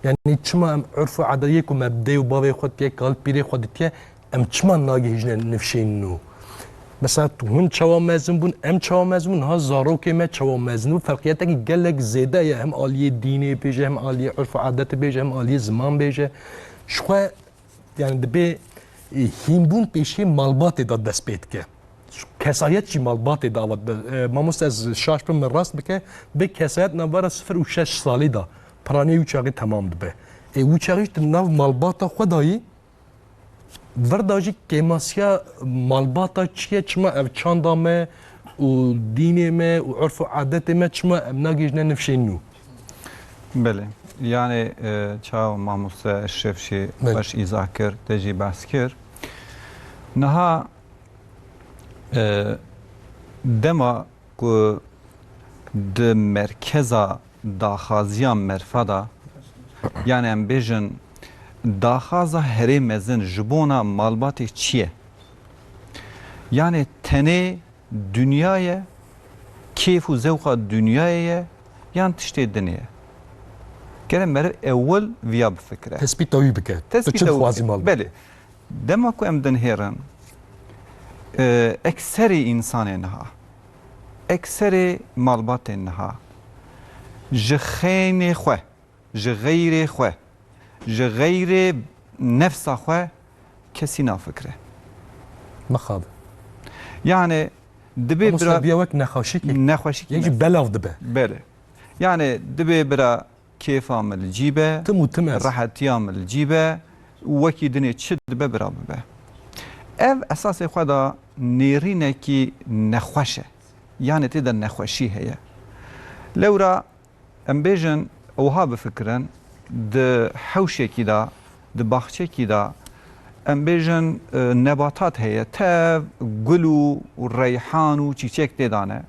Yanî çima em urf û edetiyê ku me bi dê û bavê xwe ditiye, kal pîrê xwe ditiye, em çima nagihîjine nifşên nû? Mesela hûn çawa mezin bûn, em çawa mezin bûn, ha zarokê me çawa mezin bûn, ferqiyetekî gelek zêde ye, hem aliyê dînê bêje, hem aliyê urf û adetê bêje, hem aliyê ziman bêje. Ji xwe, yani dibê, e, hînbûn pêşiyê malbatê de dest pê dike. Kesayet jî malbatê de ava dibe. E, mamoste, ez şaş bim, min rast bike, bi kesayet navbera sifir û şeş salî de piranî wî çaxê temam dibe. Ê, wî çaxê jî di nav malbata xwe de yî, vir de jî kêmasiya malbata çi ye, çima ev çanda me û dînê me û urf û adetê me, çima em nagihîjine nifşên nû? Belê. Yani, e, çawa mamoste Eşref jî Belê. xweş îzah kir, te jî behs kir. Niha, e, dema ku di merkeza daxwaziya merfa de, yani em bêjin daxwaza herê mezin ji bona malbatê çi ye? Yani tenê dinya ye, kêf û zewqa dinyayê ye, yan tiştê din e? Gere meriv ewil viya bifikire. Tespîta wî bike. Tu çi Tespîta wî dixwazî bike. Malbat? Belê. Dema ku em dinhêrin, e, ekserê însanê niha, ekserê malbatên niha, ji xeynê xwe, ji xeyrê xwe, ji xeyrê nefsa xwe kesî nafikire. Mixabin. Yani dibê Mamoste, bira viya wek nexweşîkek, nexweşîkî yek jî nefs. Belav dibe. Belê. Yani dibê bira kêfa min li cî be, Tim û tim ez. Rehetiya min li cî be, û wekî dinê çi dibe bira bibe. Ev esasê xwe de nêrînekî nexweş e. Yani tê de nexweşî heye. Lewra em bêjin, wiha bifikirin, di hewşekî de, di baxçekî de, em bêjin, e, nebatat heye, tev, gul û reyhan û çîçek tê de ne.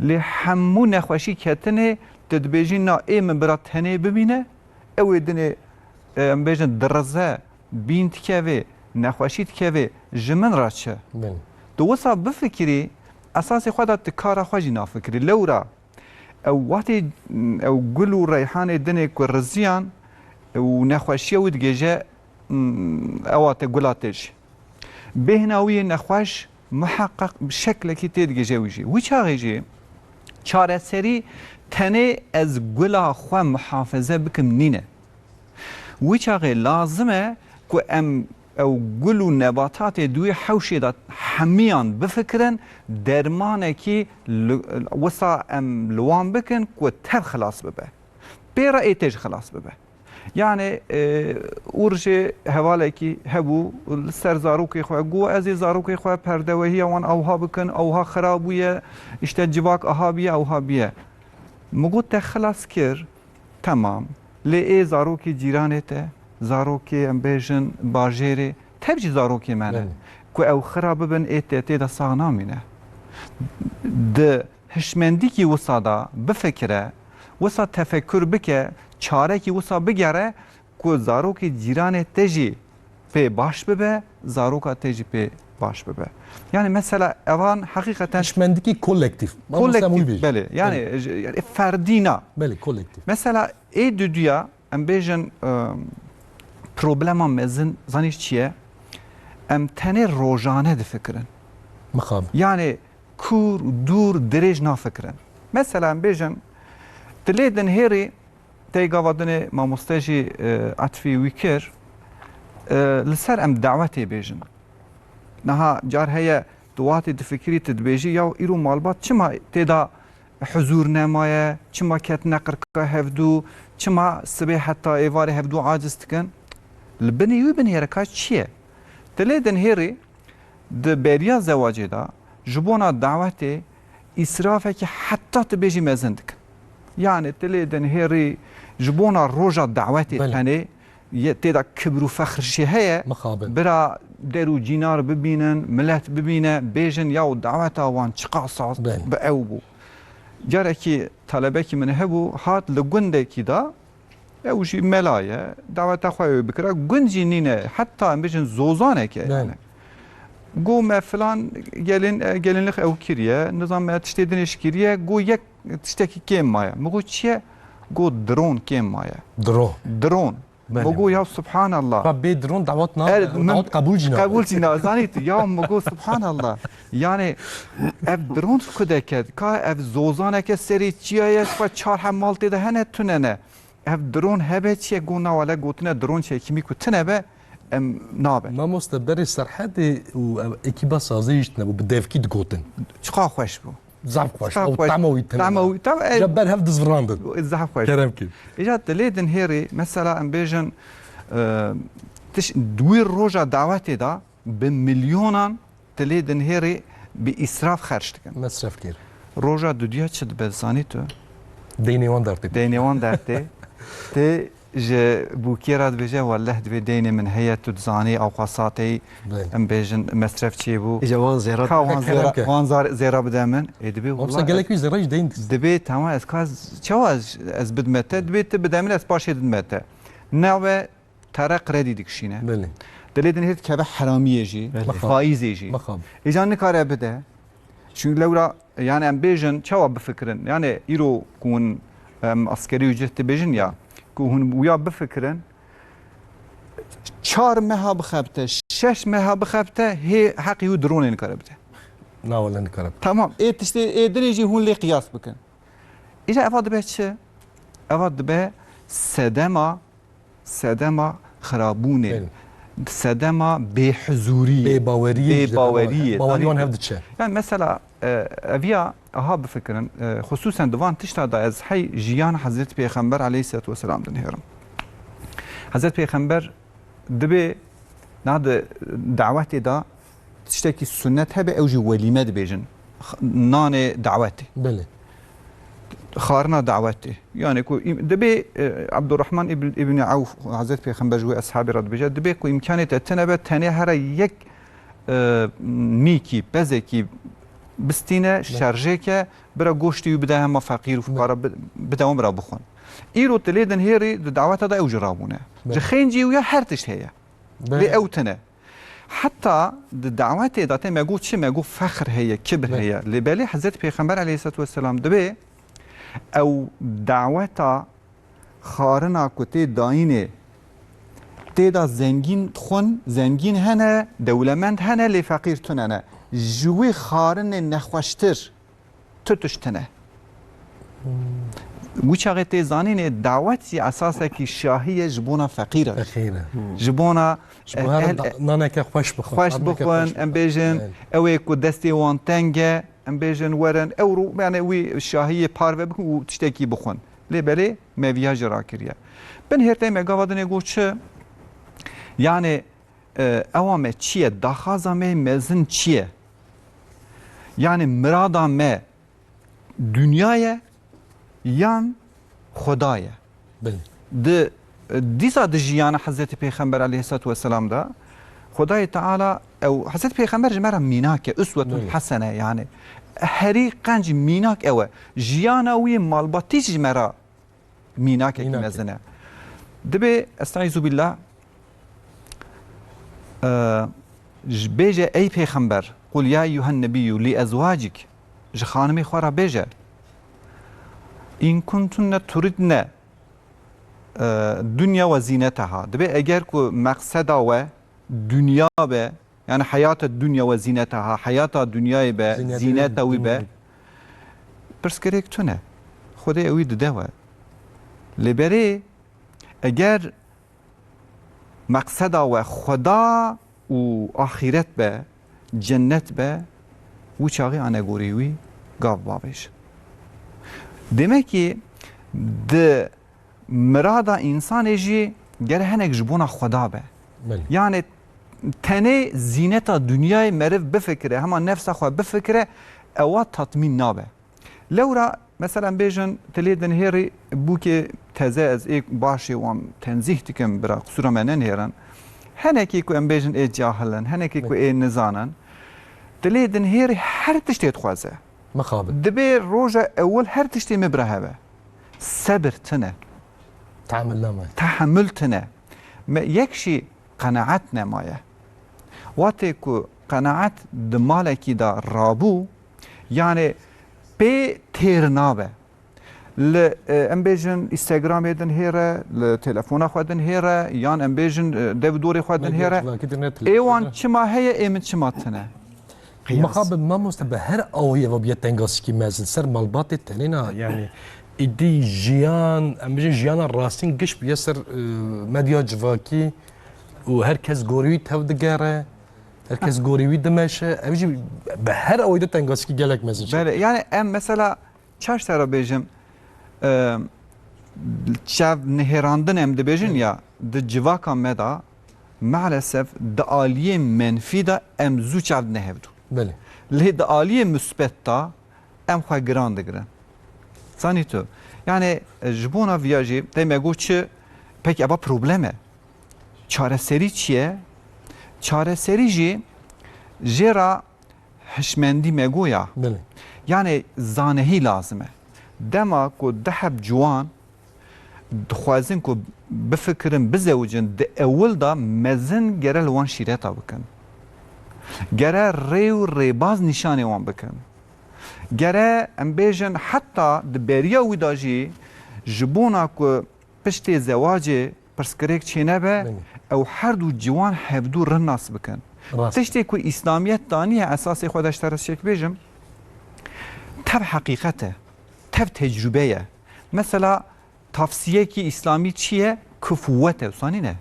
Lê hemû nexweşî ketinê, tu dibêjî, na, ê min bira tenê bimîne, ew ê dinê, e, em bêjin dirize, bîn dikevê, nexweşî dikevê, ji min re çi? Belê. Tu wisa bifikirî, esasê xwe de tu kara xwe jî nafikirî. Lewra ew wextê, ew gul û reyhanê dinê ku riziyan û nexweşiya wî digêje, ewa te gula te jî. Bêhna wî yê nexweş miheqeq bi şeklekî tê digêje wî jî. Wî çaxê jî çareserî tenê ez gula xwe muhafeze bikim nîne. Wî çaxê lazim e ku em ew gul û nebatatê di wî hewşê de hemiyan bifikirin, dermanekî li, wisa em li wan bikin ku tev xilas bibe. Pê re ê te jî xilas bibe. Yani, e, û rijê hevalekî hebû, li ser zarokê xwe got, ez ê zarokê xwe perdewehiya wan awha bikin, awha xira bûye, işte civak aha bûye, awha bûye. Min got, te xilas kir, temam. Lê ê zarokê cîranê te, zarokê em bêjin bajêrê, tev jî zarokê me ne. Belê. Ku ew xira bibin, ê te tê de sax namîne. Di hişmendîkî wisa de bifikire, wisa tefekur bike, çarekî wisa bigere ku zarokê cîranê te jî pê baş bibe, zaroka te jî pê baş bibe. Yani mesela evan heqîqeten Hişmendîkî kolektîf. Mamoste, em wî Kolektîf, bêjin. Belê. Yani, Belê. Ji-, yani ferdî na. Belê, kolektîf. Mesela ê duduya, em bêjin, e, problema mezin, zanî çi ye? Em tenê rojane difikirin. Mixabin. Yani kûr, dûr, dirêj nafikirin. Mesela em bêjin, tu lê dinhêrî, tey gava dinê mamoste jî, e, etfî wî kir, e, li ser em dawetê bêjin. Niha car heye tu watê difikirî, tu dibêjî, yaw îro malbat çima tê de huzûr nemaye, çima ketine qirka hevdû, çima sibê heta êvarê hevdû aciz dikin? Li binê wî binhêreka çi ye? Tu lê dinhêrî di beriya zewacê de ji bona dawetê îsrafekî heta tu bêjî mezin dikin. Yani tu lê dinhêrî ji bona roja dawetê Belê. Tenê ye, tê de kibr û fexr jî heye. Mixabin. Bira der û cînar bibînin, milet bibîne, bêjin, yaw daweta wan çiqas Belê. Bi ew bû. Carekî talebekî min hebû, hat li gundekî de, ew jî mela ye, daweta xwe wê bikira, gund jî nîne, heta em bêjin zozanek e Belê. Yani. Got me filan gelin, e, gelinlik ew kiriye, nizam me tiştê dinê jî kiriye, got yek tiştekî kêm maye. Min got çi ye? Got dron kêm maye. Dron. Dron. Belê. Min got, "Ya Subhanallah." Ka bê dron dawet na, Er, min dawet qebûl jî nabe. Qebûl jî na. Zanî tu, ya min got, "Subhanallah." Yani ev dron ku deket, ka ev zozaneke serê çiya ye, ka çar heb mal tê de hene, tune ne. Ev dron hebe çi ye, got, "Na wele gotine dron çekimî ku tune be, em nabe." Mamoste, berê Serhedê û ev ekîba saziyê jî tune bû, bi devkî digotin. Çiqa xweş bû. Zaf xweş. Zaf Ew xweş. Tema wî tune. Tema wî, tema, e, Ya ber hev dizvirandin. Zaf xweş. Kerem kir. Îca dilê din hêrî, mesela em bêjin, e, tiş, wî roja dawetê de bi milyonan dilê din hêrî bi îsraf xerc dikin. Mesref kir. Roja dudiya çi dibe, zanî tu? Deynê wan dertê. Deynê wan dertê. Tê Ji bûkê re dibêje, "Welleh divê deynê min heye, tu dizanî, ewqasatê Belê. em bêjin mesref çêbû." Îja wan zêra Ka wan Kerem zêra, ke. wan zar-, zêra bide min. Ê, dibê Wamsa welleh gelek ez, wî zêra jî deyn dist. Dibê tamam, ez ka, çawa ez, ez bidme te? Dibê tu bide min, ez paşê didme te. Nabe tere kredî dikişîne. Belê. Dilê din hêt keve heramiyê jî, Belê. faîzê jî. Mexab. Îja nikare bide. Çünkü lewra, yani em bêjin, çawa bifikirin? Yani îro ku hûn, em, askerî ücret dibêjin ya, ku hûn wiya bifikirin, çar meha bixebite, şeş meha bixebite, hê heqî wî dronê nikare bide. Na wele nikare bide. Tamam, ê tiştê, ê dinê jî hûn lê qiyas bikin. Îca eva dibe çi? Eva dibe sedema Sedema xirabûnê, Belê. sedema bêhuzûriyê, Bêbaweriyê, bêbaweriyê. Baweriyan hev diçe. Yani mesela, e, eviya aha bifikirin, e, xusûsen di van tişta da ez hey jiyan Hezreti Pêxember aleyhisselatu vesselam dinêrim. Hezreti Pêxember dibê na di dawetê da tiştekî sunnet hebe, ew jî welîme dibêjin. X-, nanê dawetê. Belê. Xarina dawetê. Yani ku im-, dibê, e, Abdurrahman ibn, ibn Awf, Hezret Pêxember ji wê eshabê re dibêje, dibê ku îmkanê te tine be, tenê here yek, e, mîkî, pezekî bistîne, Belê. şerjêke, bira goştî wî bide hema feqîr û Belê. fuqara bi-, bide wan bira bixwin. Îro tu lê din hêrî di daweta de ew jî rabûne. Belê. Ji xêncî wî ya her tişt heye. Belê. Lê ew tune. Heta di dawetê de tê me got çi? Me got fexr heye, kibir Belê. heye. Lê belê Hezretî Pêxember aleyhisselatu vesselam dibê ew daweta xarina ku tê dayînê tê de zengîn dixwin, zengîn hene, dewlemend hene, lê feqîr tune ne. Ji wî xarinê nexweştir tu tişt tune. Wî çaxê tê zanînê dawet jî esasekî şahî ye ji bona feqîr re. Feqîr e. Ji bona, Ji bo eh, her ehl-, da-, naneke xweş bixwin, xweş xarineke bixwin, xweş em bixwin. bêjin, Evet. ew ê ku destê wan teng e, em bêjin werin, ew rû, yani wî şahiyê parve bikin û tiştekî bixwin. Lê belê me viya jî rakiriye. Bin hêrtey me gava dinê got çi? Yani, e, ewa me çi ye? Daxaza me mezin çi ye? Yani mirada me dinya ye yan Xweda ye? Belê. Di, dîsa di jiyana Hezretî Pêxember aleyhisselatu vesselam de Xwedayê Teala ew, Hezretî Pêxember ji me re mînak e, uswetun Belê. hesene yani. Herî qenc mînak ew e. Jiyana wî malbatî ji me re mînakekî Mînakê. mezin e. Dibê, estaizu billah, e, ji, bêje, ey Pêxember, "Qul ya eyyuhen nebiyyû li ezwacik", ji xanimê xwe re bêje, "In kuntunne turidne, e, dunya ve zîneteha." Dibê eger ku meqseda we dinya be, yani heyata dunya ve zîneteha, heyata dinyayê be, Zînetê zîneta wî be, dinya. pirsgirêk tune. Xwedê ewî dide we. Lê berê, eger meqseda we Xweda û axîret be, cennet be, wî çaxî anegorî wî gav bavêj. Demek ki di mirada însanê jî gere hinek ji bona Xweda be. Belê. Yani tenê zîneta dinyayê meriv bifikire, hema nefsa xwe bifikire, ewa tatmîn nabe. Lewra, mesela, em bêjin, tu lê dinhêrî bûkê teze, ez ê başê wan tenzîh dikim, bira, qisûra me nenihêrin. Henekî ku em bêjin ê cahil in, henekî ku ê nizan in, tu lê dinhêrî her tiştê dixwaze. Mixabin. Dibê roja ewil her tiştê min bira hebe. Sebir tune. Tehamil namaye. Tehamil tune. Me yek jî qenaet nemaye. Watê ku qenaet di malekî de rabû, yani pê têr nabe. li, e, em bêjin Instagramê din hêre, li telefona xwe din hêre, yan em bêjin, e, dev û dorê xwe din Medya hêre. Civakî din ne Ê wan telefon. Çima heye, ê min çima tune? Qiyas. Mixabin mamoste bi her awiyê ve bûye tengasikî mezin ser malbatê tenê na, yani îdî jiyan, em bêjin jiyana rastîn giş bûye ser, e, medya civakî û her kes gorî wî tev digere, her kes gorî wî dimeşe. Ev jî bi her awiyê de tengasikî gelek mezin çêdibe. Belê, yani em mesela çaş te re bêjim, e, çav nihêrandin em dibêjin Hı. ya, di civaka me de maalesef di aliyê menfî de em zû çav dine hevdû. Belê. Lê di aliyê musbet de em xwe giran digirin. Zanî tu. Yani, e, ji bona viya jî te me got çi, pekî eva problem e. Çareserî çi ye? Çareserî jî jê re hişmendî me goya. Belê. Yani zanehî lazim e. Dema ku du heb ciwan dixwazin ku bifikirin, bizewicin, di ewil de mezin gere li wan şîreta bikin. Gere rê û rêbaz nîşanê wan bikin. Gere em bêjin heta di beriya wî de jî ji bona ku piştê zewacê pirsgirêk çênebe, Belê. ew her du ciwan hevdû rind nas bikin. Rast. Tiştê ku îslamiyet daniye esasê xwe de ji te re çêk bêjim, tev heqîqet e, tev tecrûbe ye. Mesela tavsiyekî îslamî çi ye? Kufuwet e, wisa nîne?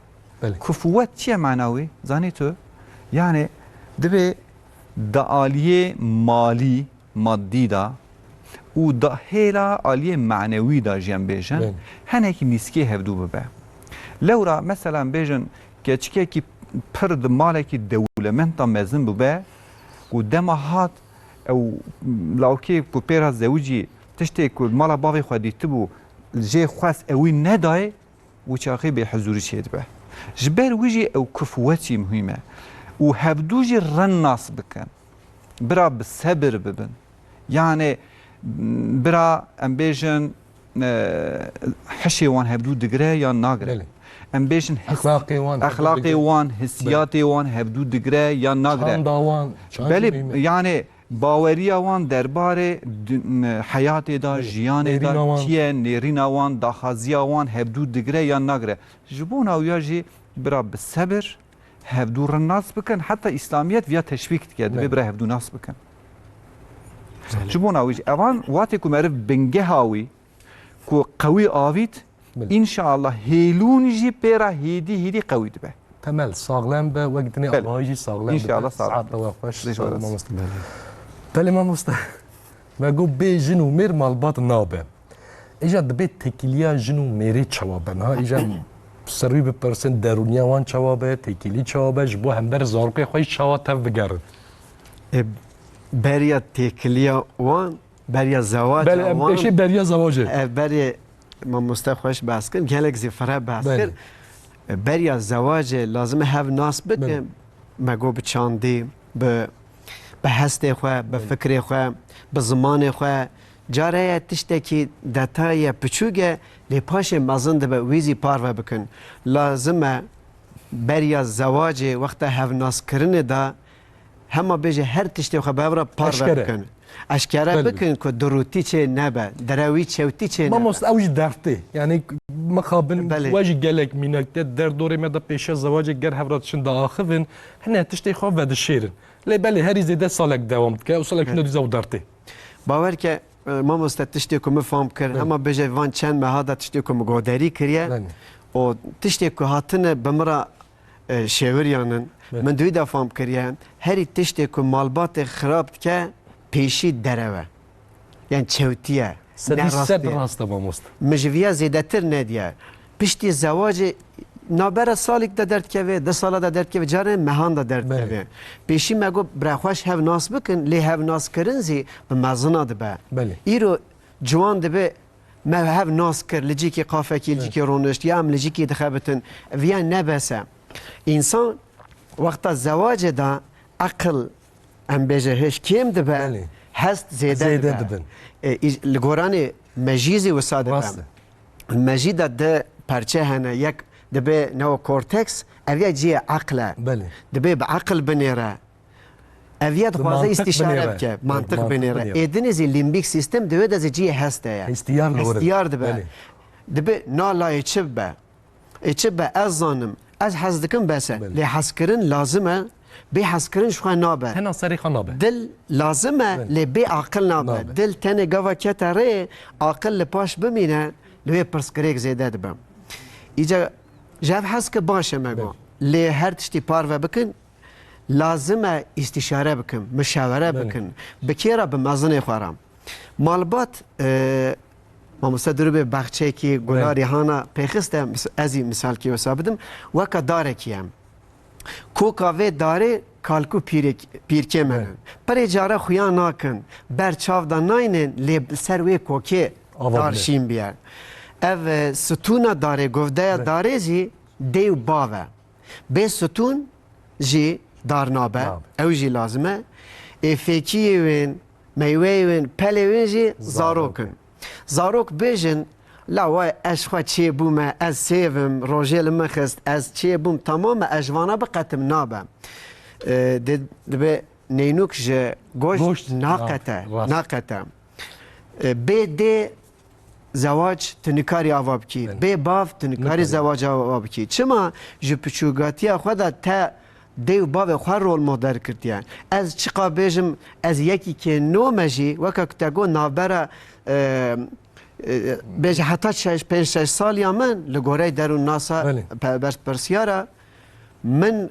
Belê. Kufuwet çi ye mana wî? Zanî tu? Yani divê di aliyê malî, maddî de û da hêla aliyê manewî de jî em bêjin, Belê. henekî nîskê hevdû bibe. Lewra mesela em bêjin keçikekî pir di malekî dewlemend de mezin bibe û dema hat ew lawkê ku pê re zewicî tiştê ku mala bavê xwe dîtibû jê xwest ewî nedayê, wî çaxê bêhizûrî çêdibe. Ji ber wî jî ew kufuwet jî muhîm e û hevdû jî rind nas bikin. Bira bi sebir bibin. Yani, bira, em bêjin, e, hişê wan hevdû digire yan nagire? Belê. Em bêjin his-, Exlaqê wan hevdû exlaqê digire. wan, hissiyatê Belê. wan hevdû digire yan nagire? Çanda wan, çand jî Belê, muhîm e. yani, baweriya wan derbarê di-, n-, heyatê de, Belê. jiyanê Nêrîna de wan. çi ye, nêrîna wan, daxwaziya wan hevdû digire yan nagire? Ji bona wiya jî bira bi sebir hevdû rind nas bikin. Heta îslamiyet viya teşwîk dike, divê Belê. bira hevdû nas bikin. Belê. Ji bona wî jî evan watê ku meriv bingeha wî ku qewî avît, Belê. înşallah hêlûn jî pê re hêdî hêdî qewî dibe. Temel saxlem be, wek dinê Belê. avahî jî saxlem be. Înşallah sağ Saeta we xweş, Lê sağ ol, xweş. mamoste. Belê mamoste. Me got bê jin û mêr malbat nabe. Îja dibê têkiliya jin û mêrê çawa be? Niha îja ser wî bipirsin, derûniya wan çawa be, têkilî çawa be, ji bo hember zarokê xwe jî çawa tev bigerin? E, beriya têkiliya wan, beriya zewaca Belê, em wan, pêşê beriya zewacê. e, berê mamoste xweş behs kir, gelek zî fire behs Belê. kir. E, beriya zewacê lazim e hev nas bikin. Belê. Me got bi çandî, bi, bi hestê xwe, bi Belê. fikrê xwe, bi zimanê xwe. Care ye tiştekî detayê piçûk e, lê paşê mezin dibe, wî zî parve bikin. Lazim e beriya zewacê, wexta hevnaskirinê de hema bêje her tiştê xwe bi hev re parve Eşkere. bikin. Eşkere Belê. bikin ku dirûtî çê nebe, direwî çewtî çê nebe. Mamoste, ew jî dert tê. Yani mixabin Belê. we jî gelek mînak te derdorê me de pêşiya zewacê ger hev re diçin diaxivin, hine tiştê xwe vedişêrin. Lê belê herî zêde salek dewam dike û salek Evet. hûn dîsa ew dert tê. Bawer ke, e, mamoste, tiştê ku min fam kir, Belê. hema bêje van çend meha de tiştê ku min goderî kiriye Belê. û tiştê ku hatine bi min re, e, şêwiryanin, Belê. min di wî de fam kiriye, herî tiştê ku malbatê xirab dike, pêşî derew e. Yan çewtî ye. Sedî Ne rast sed e. rast e mamoste. Min ji viya zêdetir nediye. Piştî zewacê nabera salîk de derdikeve, du sala de derdikeve, carên mehan de derdikeve. Belê. Pêşî me got, bira xweş hev nas bikin, lê hev nas kirin zî bi mezina dibe. Belê. Îro ciwan dibe, me hev nas kir, li cîkî qafekî, li Evet. cîkî ronişt, ya em li cîkî dixebitin. Viya ne bes e. Însan wexta zewacê de eqil, em bêje hêj kêm dibe, Belê. hest zêde Zêde dibe. dibin. E, î-, li goranê mejî zî wisa dibe. Rast e. Mejî de di perçe hene, yek dibe neokorteks, ev ya cihê eql e. Belê. Dibe bi eql binêre. Eviya dixwaze Mantiq îstîşare binêre. bike, Evet, mantiq mantiq binêre. binêre. Ê dinê zî lîmbîk sîstem di wê de zî cihê hest heye. Hestiyar li wir. Hestiyar dibe. Belê. Dibe na layê çi bibe? Ê çi be, ez zanim. Ez hez dikim bes e. Belê. Lê hezkirin lazim e. Bê hezkirin ji xwe nabe. Tena serê xwe nabe. Dil lazim e, Belê. lê bê aqil nabe. Nabe. Dil tenê gava kete rê, aqil li paş bimîne, li wê pirsgirêk zêde dibe. Îca ji hev hez ke baş e me got. Belê. Lê her tiştî parve bikin, lazim e îstîşare bikin, mişawere Belê. bikin. Bi kê re? Bi mezinê xwe re. Malbat, e, mamoste Dirûbê baxçekî, Belê. gularî hana pêxiste, mis-, ez î misalkî wisa bidim, weka darekî ye. Koka vê darê kalkû pîrek-, pîrkê me ne. Belê. Pirê care xuya nakin, ber çav de naynin, lê li ser wê kokê Ava dar bile. şîn biye. Ev, e, stûna darê, govdeya Belê. darê zî dê û bav e. Bê stûn jî dar nabe. Nabe. Ew jî lazim e. Ê fêkiyê wên, meyweyê wên, pelê wên jî Zarok. zarok in. Zarok bêjin, la way ez xwe çêbûme, ez sêv im, rojê li min xist, ez çêbûm, tamam e, ez ji vana biqetim, nabe. E, dê, dibe neynûk ji goşt Goşt, naqete, na-, rast. naqete. E, bê dê zewac tu nikarî ava bikî. Belê. Bê bav tu nikarî Nikarî. zewac ava bikî. Çima? Ji piçûgatiya xwe de te dê û bavê xwe rol model girtiye. Ez çiqa bêjim, ez yekî kê nû me jî, weke ku te got navbera, e, e, bêje heta şeş, pênc şeş saliya min li gorey derûnnasa Belê. pe-, berpirsiyara min,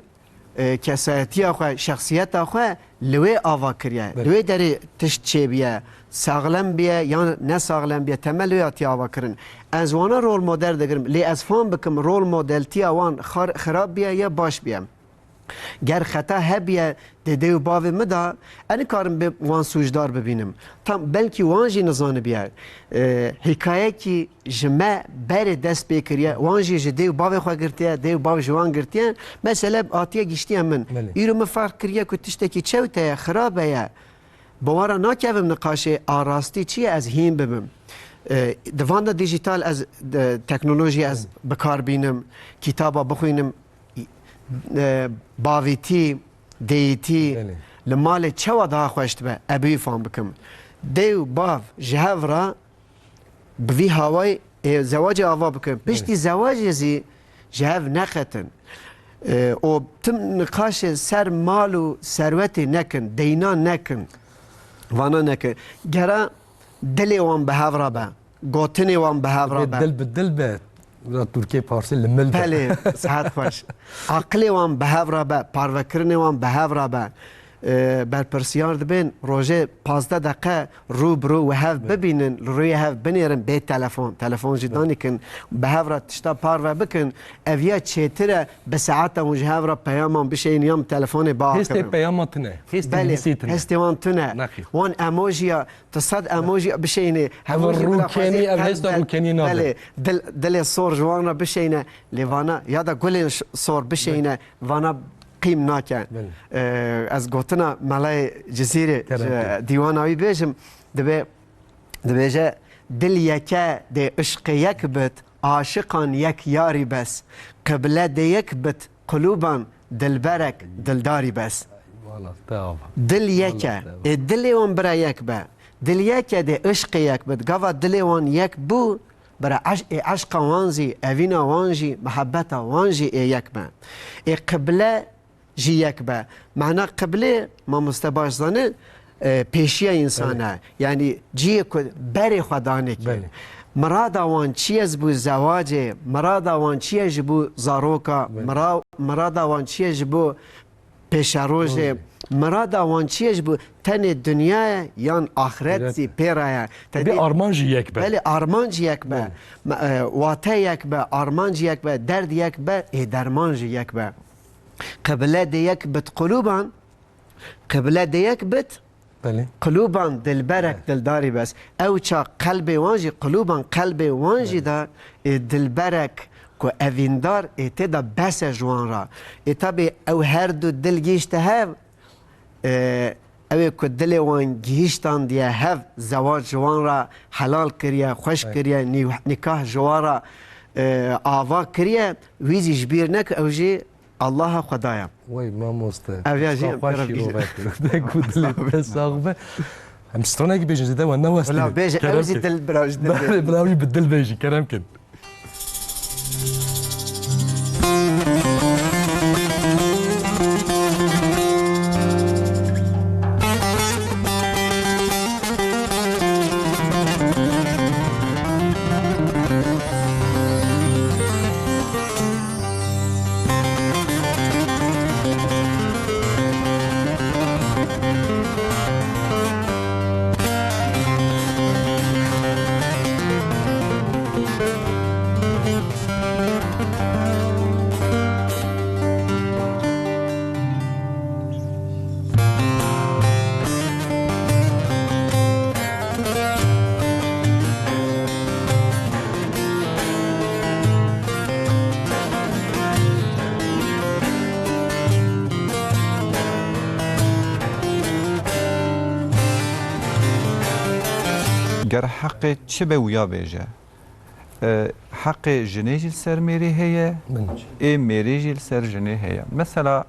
e, kesayetiya xwe, şexsiyeta xwe li wê ava kiriye. Belê. Li wê derê tişt çêbiye, saxlem biye yan ne saxlem biye, temel wê hatiye ava kirin. Ez wana rol model digirim, lê ez fam bikim rol modeltiya wan xar-, xirab biye ya baş biye. Ger xeta hebiye di dê û bavê min de, ez nikarim bê wan sûcdar bibînim. Tam belkî wan jî nizanibiye. E, hikayekî ji me berê dest pê kiriye, wan jî ji dê û bavê xwe girtiye, dê û bav ji wan girtiye. Mesele hatiye giştiye min. Belê. Îro min ferq kiriye ku tiştekî çewt heye, xirab heye. Bi wan re nakevim niqaşê a rastî çi ye, ez hîn bibim. E, di van de dîjîtal ez, de, teknolojî ez Belê. bi kar bînim, kitaba bixwînim, e, bavîtî, deyîtî Belê. li malê çawa daha xweş dibe, ez bi wî fam bikim. Dê û bav ji hev re bi vî hawayê, ê, zewacê ava bikin. Piştî Belê. zewacê zî ji hev neqetin. E, û tim niqaşê ser mal û serwetê nekin, deyna nekin, vana nekin. Gera dilê wan bi hev re be, gotinê wan bi hev re Bê be. dil bi dil be. Wira Tirkiyê Parsê li mil be. Belê, sihet xweş. Aqilê wan bi hev re be, parvekirinê wan bi hev re be. E, berpirsiyar dibên rojê pazdeh deqe rû bi rû wi hev Bê. bibînin, li rûyê hev binêrin bê telefon. Telefon jî Bê. danîkin, bi hev re tişta parve bikin. Ev ya çêtir e, bi saeta hûn ji hev re peyaman bişeyîn yan bi telefonê biaxivin. Hêstê peyama tune. Hêstê Belê, nivîsê tune. hêstê wan tune. Nexîr. Wan emojiya, tu sed emojiya bişeyînê. Ev Hemû jî bila rûkenî, xwezî ev hêsta qelb, rûkenî nabe. belê, dil, dilê sor ji wan re bişeyîne. Lê vana, ya da gulên ş-, sor bişeyîne. Vana qîm nake. Belê. Ee, ez gotina Melayê Cizîrê, Kerem e, kir. dîwana wî bêjim, dibe, dibêje, dil yeke dê işqê yek bit, aşiqan yek yarî bes. Qible dê yek bit, qulûban dilberek dildarî bes. Wala, te ava. Dil yek e. Wala, te ava. Ê dilê wan bira yek be. Dil yek e dê işqê yek bit. Gava dilê wan yek bû, bira eş-, ê eşqa wan zî, evîna wan jî, mihebeta wan jî ê yek be. Ê qible jî yek be. Mehna qiblê, mamoste baş zane, e, pêşiya însan Belê. e. Yanî cihê ku berê xwe danê kê. Belê. Mirada wan çi ye ji bo zewacê, mirada wan çi ye ji bo zaroka, Belê. mira-, mirada wan çi ye ji bo pêşerojê, Rojê. mirada wan çi ye ji bo tenê dinya ye yan axiret Axiret zî e. pê re ye. Te Divê dî armanc jî yek be. Belê, armanc yek be. Belê. Me-, e, wate yek be, armanc yek be, derd yek be, ê derman jî yek be. Qible dê yek bit quluban, qible dê yek bit, Belê. quluban dilberek Evet. dildarî bes. Ew ça qelbê wan jî, quluban qelbê wan jî Evet. da, ê, dilberek ku evîndar, ê, tê de bes e ji wan re. Ê, tabî ew her du dil gihîşte hev, ê, ew ê ku dilê wan gihîştandiye hev, zewac ji wan re helal kiriye, xweş Evet. kiriye, nî-, nîkah ji wan re, ê, ava kiriye, wî zî ji bîr neke, ew jî Allaha Xwedaya. Wey mamoste. Ev ya jî Xwe kerem şîrove kir. De ku dilê te sax be. Em stranekî bêjin zêde we newestin. Wela bêje, ew jî dil, bira jî dil bêje. Bira jî bi dil bêjin, kerem kin. Ger heqê çi be wiya bêje. E, heqê jinê jî li ser mêrê heye, Min jî. Ê mêrê jî li ser jinê heye. Mesela,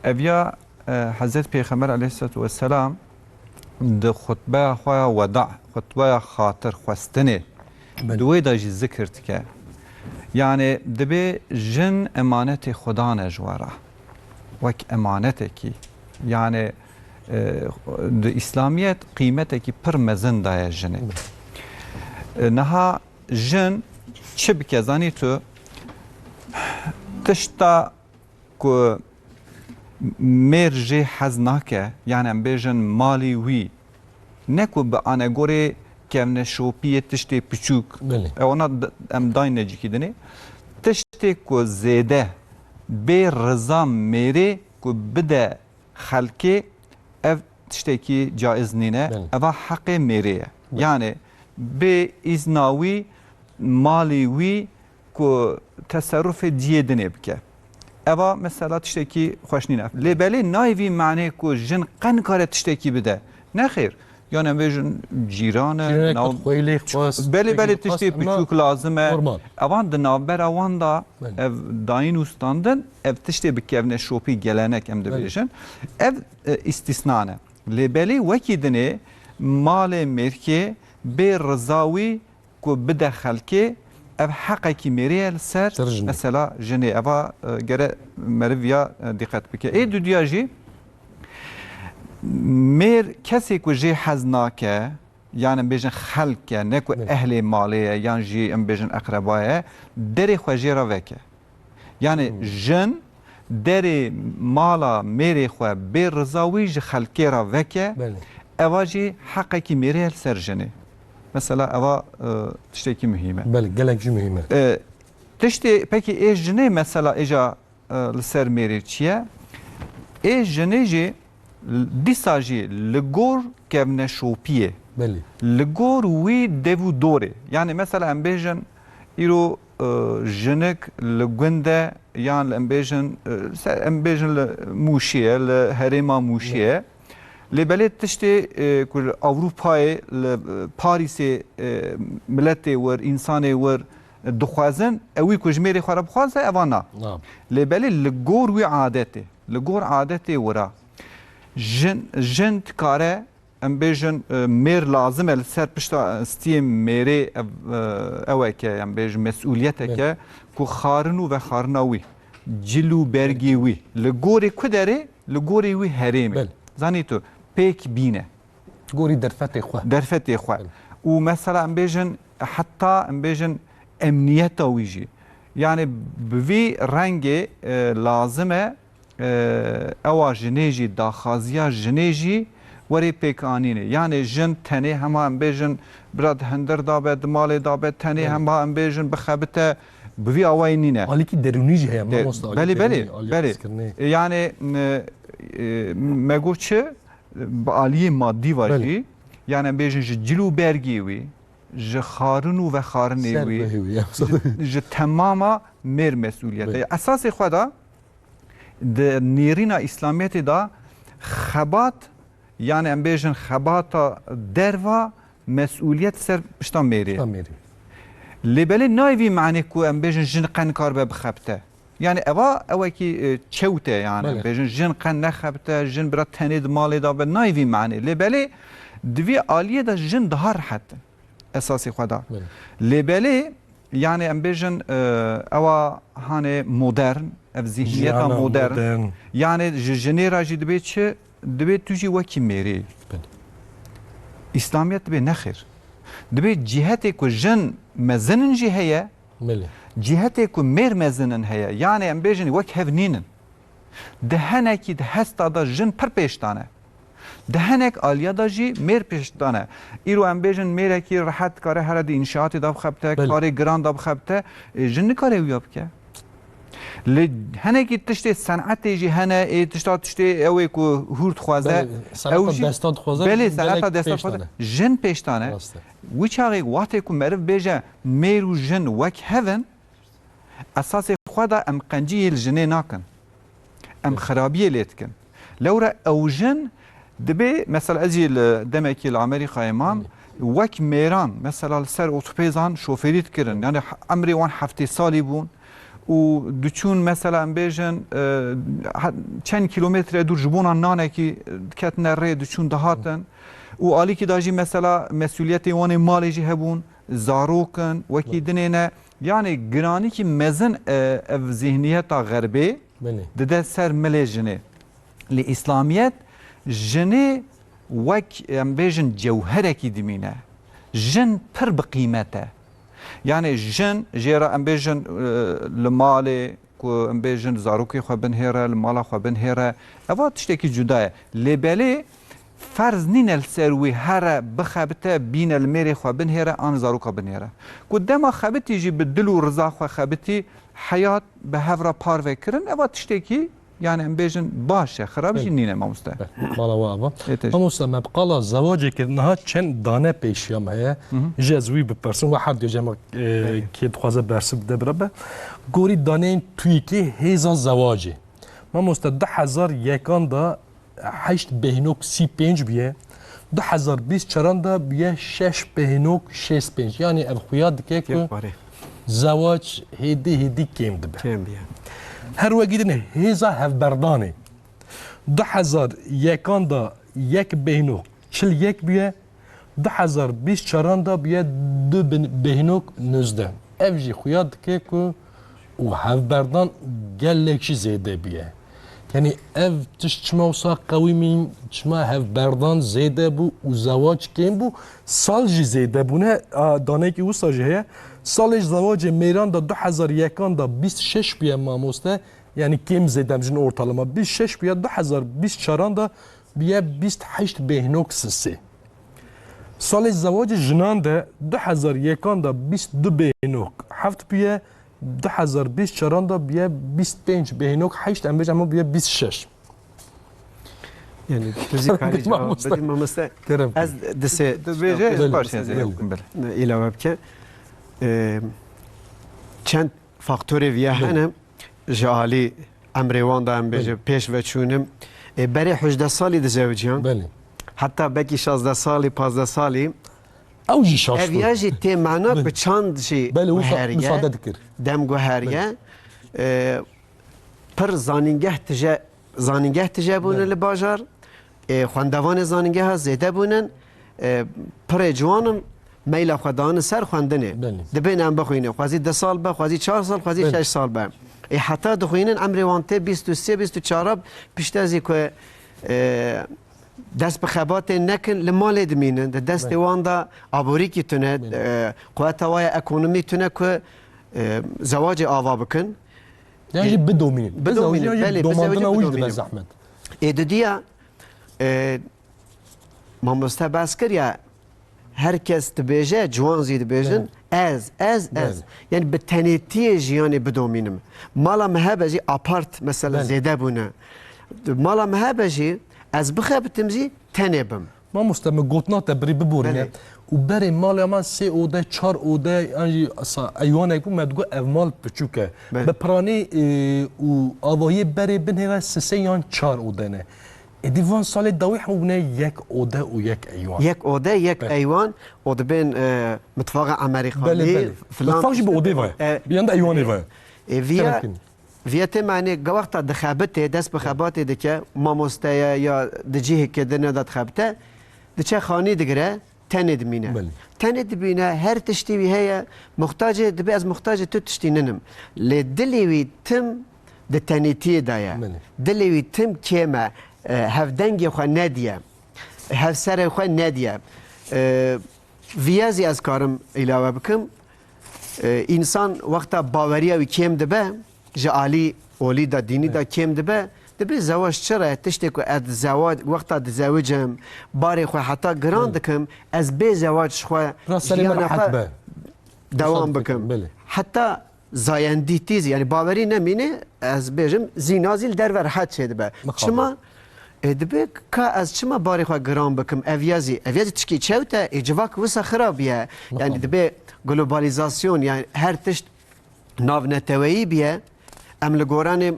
ev ya, e, Hezret Pêxember aleyhisselatu vesselam di xutbeya xwe ya weda, xutbeya xatir xwestinê, Min. Di wê de jî zikir dike. Yani, dibê jin emanetê Xudan e ji we re. Wek emanetekî. Yani, e, di Îslamiyet qîmetekî pir mezin daye jinê. E, niha jin çi bike, zanî tu? Tişta ku mêr jê hez nake, yani em bêjin malî wî, ne ku bi anegorê kevneşopiyê tiştê piçûk, Belê. E, ona d-, em dayne cîkî dinê, tiştê ku zêde bê riza mêrê ku bide xelkê, ev tiştekî caiz nîne. Belê. Eva heqê mêrê ye. Belê. Yani bê îzna wî, malî wî ku teserrufê ciyê dinê bike. Eva mesela tiştekî xweş nîne. Lê belê nayê vî manê ku jin qe nikare tiştekî bide. Nexêr. Yan em bêjin cîran e, Cîranek nav-, xweyê lê xwest, belê, belê, tiştekî xwest, tiştê piçûk lazim e. Normal. Evan di navbera wan da Belê. Ev dayîn û standin, ev tiştê bi kevneşopî gelenek em Belê. Dibêjin. Ev, e, îstîsna ne. Lê belê wekî dinê malê mêrkê bê riza wî ku bide xelkê, ev heqekî mêrê ye li ser, Ser jinê. Mesela jinê. Eva, e, gere meriv ya, e, dîqet bike. Ê dudiya jî, mêr kesê ku jê hez nake, yan em bêjin xelk e, ne ku Belê. Ehlê malê ye, yan jî em bêjin eqreba ye, derê xwe jê re veke. Yani Hmm. Jin derê mala mêrê xwe bê riza wî ji xelkê re veke, Belê. Eva jî heqekî mêrê ye li ser jinê. Mesela eva, e, tiştekî muhîm e. Belê, gelek jî muhîm e. E, tiştê, pekî ê jinê mesela êja, e, li ser mêrê çi ye? Ê jinê jî dîsa jî li gor kevneşopiyê, Belê. Li gor wî dev û dorê. Yani mesela em bêjin îro, e, jinik li gund e, yan li em bêjin, e, se-, em bêjin li Mûşê ye, li herêma Mûşê ye. Lê belê tiştê, e, ku li Ewropayê, li, e, Parîsê, e, miletê wir, însanê wir, e, dixwazin, ewî ku ji mêrê xwe re bixwaze, eva na. Na. Lê belê li gor wî adetê, li gor adetê wira jin, jin dikare, em bêjin, e, mêr lazim e li ser pişta stiyê mêrê ev, e, eweke, em bêjin mesûliyeteke Belê. Ku xarin û vexarina wî, cil û bergê wî, li gorê ku derê, li gorê wî herêmê. Belê. Zanî tu, pêk bîne. Gorî derfetê xwe. Derfetê xwe. Belê. Û mesela em bêjin, heta em bêjin emniyeta wî jî. Yani bi vî rengê, e, lazim e, e, ewa jinê jî, daxwaziya jinê jî werê pêkanînê. Yani jin tenê hema em bêjin bira di hindir da be, di malê da be, tenê Belê. Hema em bêjin bixebite, bi vî awayî nîne. Alîkî derûnî jî heye, De-, mamosta, alî belê, derûnî, belê, alî belê. Piskirinê. E, yani, e, e, me got çi? Bi aliyê madî ve Belê. Jî, yani em bêjin ji cil û bergê wî, ji xarin û vexarinê Ser wî, vehê wî, ya. Ji, ji temama mêr mesûliyet e. Belê. Esasê xwe de di nêrîna Îslamiyetê de xebat, yani em bêjin xebata derva mesûliyet ser pişta mêrê. Pişta mêrê. Lê belê nayê vî manê ku em bêjin jin qe nikaribe bixebite. Yani eva ewekî, e, çewt e yani. Belê. Bêjin jin qe nexebite, jin bira tenê di malê de be, nayê vî manê. Lê belê di vî aliyê de jin daha rehet in. Esasê xwe de. Belê. Lê belê, yani em bêjin, e, ewa hanê modern, ev zihniyeta Jiyana modern. modern. Yani ji jinê re jî dibê çi? Dibê tu jî wekî mêrê. Belê. Îslamiyet dibê nexêr. Dibê cîhetê ku jin mezin in jî heye, Belê. cîhetê ku mêr mezin in heye. Yani em bêjin wek hev nînin. Di henekî di hesta de jin pir pêş de ne. Di henek aliya de jî mêr pêş de ne. Îro em bêjin mêrekî rehet dikare here di înşaatê de bixebite, Belê. karê giran de bixebite, e, jin nikare wiya bike. Li henekî tiştê senetê jî hene, ê tişta tiştê ew ê ku hûr dixwaze, Belê, seneta ew jî desta dixwaze, Belê, jin seneta gelek desta pêş dixwaze, de ne. jin pêş de ne. Rast e. Wî çaxê wextê ku meriv bêje mêr û jin wek hev in, esasê xwe de em qenciyê li jinê nakin. Em Evet. xirabiyê lê dikin. Lewre ew jin dibê, mesela ez jî li demekî li Amerîkayê mam, Evet. wek mêran, mesela li ser otopêzan şofêrî dikirin. Yani he-, emrê wan heftê salî bûn û diçûn, mesela em bêjin, e, he-, çend kîlometre dûr ji bona nanekî diketine rê, diçûn dihatin. Û alîkî da jî mesela mesûliyetê wan ê malê jî hebûn, zarok in, wekî Evet. dinê ne. Yani giranîkî mezin, e, ev zihniyeta xerbê Belê. dide ser milê jinê. Li Îslamiyet jinê wek, em bêjin, cewherekî dimîne. Jin pir bi qîmet e. Yani jin jê re, em bêjin, e, li malê ku, em bêjin, zarokê xwe binhêre, li mala xwe binhêre, eva tiştekî cuda ye. Lê belê ferz nîne li ser wî here bixebite, bîne li mêrê xwe binhêre an zaroka binhêre. Ku dema xebitî jî bi dil û riza xwe xebitî, heyat bi hev re parve kirin, eva tiştekî, yani em bêjin, baş e, xirab jî Belê. nîne, mamoste. Belê. Mala we ava. Ê te jî. Mamoste, me bi qala zewacê kir, niha çend dane pêşiya me heye. Hı hı. Ji ez wî bipirsim, we her diyo cema, e, Belê. kê dixwaze bersiv bide bira be. Gorî daneyên TÜİKê hêza zewacê. Mamoste, du hezar yekan de heşt bêhnok sî pênc bûye. Du hezar bîst çaran de bûye şeş bêhnok şêst pênc. Yani ev xuya dike ku Kêm pare. zewac hêdî hêdî kêm dibe. Kêm bûye. Her wekî din hêza hevberdanê. Du hezar yekan de yek bêhnok çil yek bûye. Du hezar bîst çaran de bûye du bin-, bêhnok nozdeh. Ev jî xuya dike ku û hevberdan gelek jî zêde bûye. Yanî ev tişt çima wisa qewîmîn, çima hevberdan zêde bû û zewac kêm bû, sal jî zêde bûne. A, daneyekî wisa jî heye. Salê zewacê mêran de du hezar yekan de bîst şeş bûye mamoste, yanî kêm zêde em jin ortalama bîst şeş bûye, du hezar bîst çaran de bûye bîst heşt bêhnok sisê. Salê zewacê jinan de du hezar yekan de bîst du bêhnok heft bûye, du hezar bîst çaran de bûye bîst pênc bêhnok heşt, em bêjin hema bûye bîst şeş. Yani tu zî karî cevap Mamoste. bidî, mamoste. Kerem. Ez di sê Dibêje, Belê, baş belê. yani. Belê. Îlave bike. Ee, çend faktorê viya Belê. hene. Ji alî emrê wan de em bêje Belê. pêş ve çûnim. Ê, berê hejdeh salî dizewiciyan. Belê. Heta belkî şazdeh salî, pazdeh salî. Ew jî şaş Ev bû. ya jî tê mena Belê. bi çand jî Belê, wisa, guherge, wisa de dikir. dem guherge. Belê. Ê, pir zanîngeh tije, zanîngeh tije bûne Belê. li bajar. Ê, xwendevanê zanîngeha zêde bûnin, ê, pirê ciwan in, meyla xwe dane ser xwendinê. Belê. Dibên em bixwînin. Xwezî du sal be, xwezî çar sal, xwezî Belê. şeş sal be. Ê, heta dixwînin, emrê wan tê bîst û sê, bîst û çar, pişte zî ku, ê, dest bi xebatê nekin, li malê dimînin. Di destê Belê. wan de aborîkî tune, Belê. ê, quweta wa ya ekonomî tune ku, ê, zewacê ava bikin. Yan jî Ê, bidomînin. bidomînin, Bidomînin, yan jî belê, bi domandina zewicî wî jî dibe bidomînin. zehmet. Ê, didiya, ê, Mamoste behs kir ya, her kes dibêje, ciwan zî dibêjin, Evet. ez, ez, ez. Evet. Yani bi tenêtiyê jiyanê bidomînim. Mala me hebe jî apart, mesela, Evet. zêde bûne. Mala me hebe jî, ez bixebitim zî, tenê bim. Mamoste, min gotina te birî biborîne. Belê. Û berê malê me sê ode, çar ode, yan jî sa-, eywanek bû, me digot ev mal piçûk e. Belê. Bi piranî, e, û avahiyê berê binhêre sisê yan çar ode ne. Êdî van salê dawî hemû bûne yek ode û yek eywan. Yek ode, yek Belê. eywan, o dibên, e, mitfaqa Amerîkanî Belê, belê. filan Mitfaq jî bi işte odê ve. e, Yan da eywanê ve. e, viya, Kerem kin. Viyetê me, yanî, wexta dixebite, dest bi xebatê dike, mamoste ye ya di cihekê din de dixebite, diçe xanî digire, tenê dimîne. Belê. Tenê dimîne, her tiştî wî heye, muxtacê, dibe ez muxtacê tu tiştî ninim. Lê dilê wî tim di tenêtiyê de ye. Belê. Dilê wî tim kêm e, e, hevdengê xwe nediye. Hevserê xwe nediye. E, Viya zî ez karim îlawe bikim. E, însan wexta baweriya wî kêm dibe, ji alî olî de, dînî de kêm dibe, dibê zewac çi re? Tiştê ku ez zewac, wexta dizewicim, barê xwe heta giran dikim, ez bê zewac ji xwe Ra serê min jiyana rehet xwe be. dewam Rehet bikim. bikim, belê. Heta zayendîtî zî, yanî bawerî nemîne, ez bêjim, zîna zî li derve rehet çêdibe. Mixabin. Çima? E, dibe ka ez çima barê xwe giran bikim? Ev ya zî, ev ya zî tişkî çewt e, ê civak wisa xirab ye. Yanî Mixabin. dibe globalizasyon, yanî her tişt navneteweyî biye. Em li goranê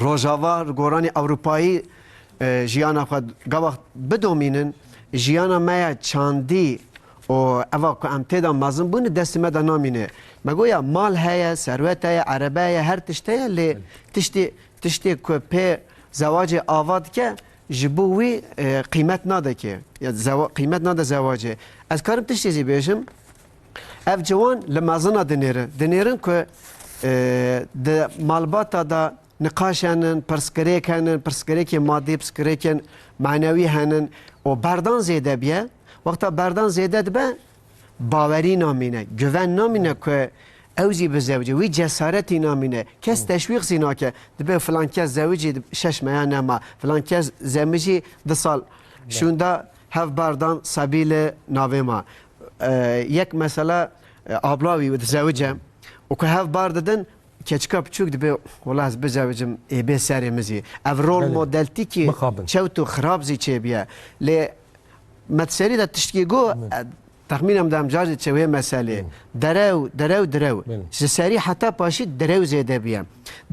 Rojava, li goranê Ewropayî, e, jiyana xwe gava bidomînin. Jiyana me ya çandî û eva ku em tê de mezin bûne, destê me de namîne. Me goya mal heye, serwet heye, erebe heye, her tişt heye, lê tiştê, tiştê ku pê zewacê ava dike, ji bo wî, e, qîmet nade kê. Ya zewa-, qîmet nade zewacê. Ez karim tiştê zî bêjim, Ev ciwan li mezina dinêrin. Dinêrin ku, e, di malbata de niqaş henin, pirsgirêk henin, pirsgirêkên madî, pirsgirêkên manewî henin û berdan zêde biye. Wexta berdan zêde dibe, bawerî namîne, güven namîne ku ew zî bizewicê, wî cesaretî namîne. Kes teşwîq zî nake. Dibe filan kes zewicî, şeş meya nema, filan kes zemicî, du sal şûnda hev bardan sebî li navê ma. E, yek mesela, e, abla wî dizewice û ku hev bar didin, keçika piçûk dibe, wela ez bizewicim, ê bê serê min zî. Ev rol Belê. modeltîkî Mixabin. çewt û xirab zî çêbiye. Lê me di serî de tiştkî got, Min. e, texmîna min de em car zî çe wê meselê. Min. Derew, derew, direw. Min. Ji serî heta paşî direw zêde biye.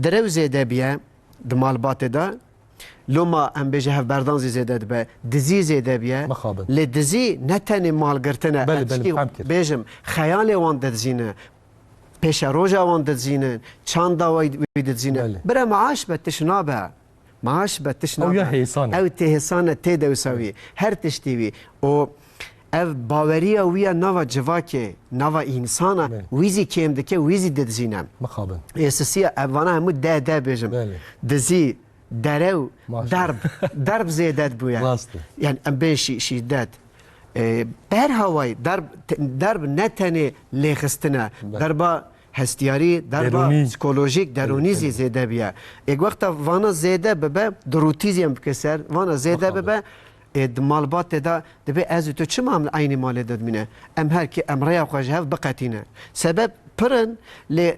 Direw zêde biye di malbatê de. Loma em bêje hevberdan zî zêde dibe, dizî zêde biye. Mixabin. Lê dizî ne tenê malgirtin e. Belê, Ez belê, çikî fem kir. bêjim, xeyalê wan didizîne, pêşeroja wan didizîne, çanda wê, wî didizîne. Belê. Bira maaş be tiş nabe. Maaş be tiş Ew nabe. ya hêsan e. Ew tê hêsan e, tê dewsa wî. Her tiştî wî. Û ev baweriya wî ya nava civakê, nava însana, Belê. wî zî kêm dike, wî zî didizîne. Mixabin. Ê sisiya, ev vana hemû de, de bêjim. Belê. Dizî, derew, Maşallah. derb, derb zêde dibûye. Rast e. Yani em bên şî-, şîdet. E, bi her hawayî derb, te-, derb ne tenê lêxistin e. Be. Derba hestiyarî, derba Derûnî. psîkolojîk, derûnî zî Tabii. zêde biye. Ê wexta vana zêde bibe, dirûtî zî em bike ser, vana zêde Mixabin. bibe, ê di malbatê de dibe ez û tu çima em li eynî malê de dimîne? Em her kê em rêya xwe ji hev biqetîne. Sebeb pir in, lê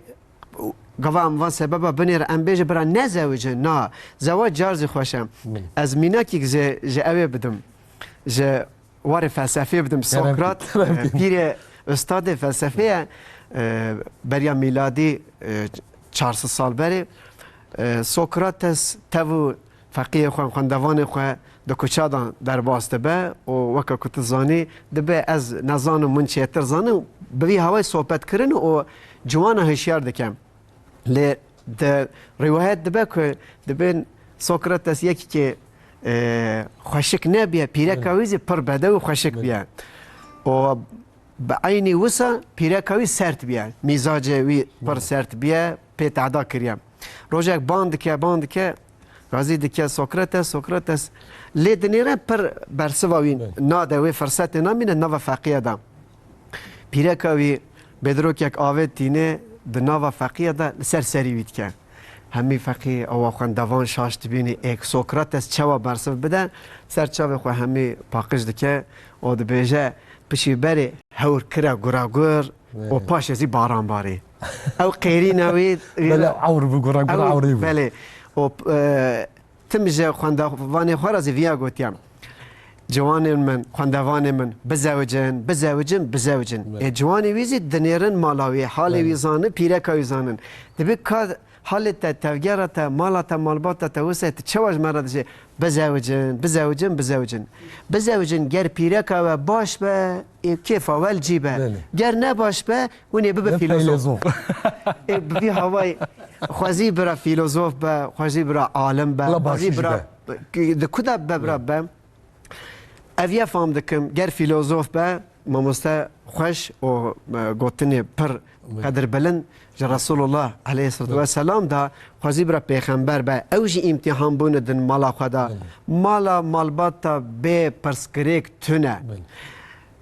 Gava em van sebeba binêre, em bêje bira nezewicin, na, zewac car zî xweş e. Min. Ez mînakîk ji, ji ewê bidim. Ji warê felsefê bidim. Kerem Sokrat, kî, kerem e, kî. pîrê ustadê felsefê ye. E, beriya mîladî, e, çar sed sal berê. E, Sokrates tev û feqiyê xwe, xwendevanê xwe di kuça de derbas dibe û weke ku tu zanî, dibe ez nezanim, min çêtir zanin, bi vî hawayê sohbetkirin û ciwana hişyar dike. Lê di rîwayet dibe ku dibên Sokrates yekî, e, xweşik nebiye, pîreka Belê. wî zî pir bedew û xweşik Belê. biye. Û bi eynî wisa pîreka wî sert biye. Mîzacê wî pir Belê. sert biye, pê tehda kiriye. Rojek ban dike, ban dike, gazî dike Sokrates, Sokrates lê dinêre pir bersiva wî Belê. nade, wê firsetê namîne nava feqiya de. Pîreka wî bêdirokek avê tîne di nava feqiya de li ser serî wî dike. Hemî feqî ewa xwendevan şaş dibînî, êk Sokrates çawa bersiv bide, ser çavê xwe hemî paqij dike û dibêje, pişî berê hewr kire guragur û Belê. paşê zî baran barî. Ew qêrîna wî, wî Belê re- ewr bû, guragur ew, ewrî bû. belê. Û, e, tim ji xwendevanê xwe re zî viya gotiye. Ciwanên min, xwendevanê min, bizewicin, bizewicin, bizewicin. Evet. Ê ciwanê wî zî dinêrin mala wî, halê wî Evet. zanin, pîreka wî zanin. Dibe ka Halê te, tevgera te, mala te, malbata te wisa ye, tu çawa ji me re dibêjî, bizewicin, bizewicin, bizewicin. Bizewicin, ger pîreka we baş be, ê kêfa we li cî be. Belê. Ger ne baş be, hûn ê bibe Ne fîlozof. feylezof. Ê, bi vî havayî, xwezî bira fîlozof be, xwezî bira alim be, Bila xwezî başî jî bira be. Di ku de be bira be. Ev ye fam dikim, ger fîlozof be, mamoste xweş û, e, gotinê pir Belê. qedirbilind ji Resulullah aleyhissalatu Belê. vesselam da, xwezî bira pêxember be. Ew jî îmtîhan bûne din mala xwe da. Belê. Mala malbata bê pirsgirêk tune. Belê.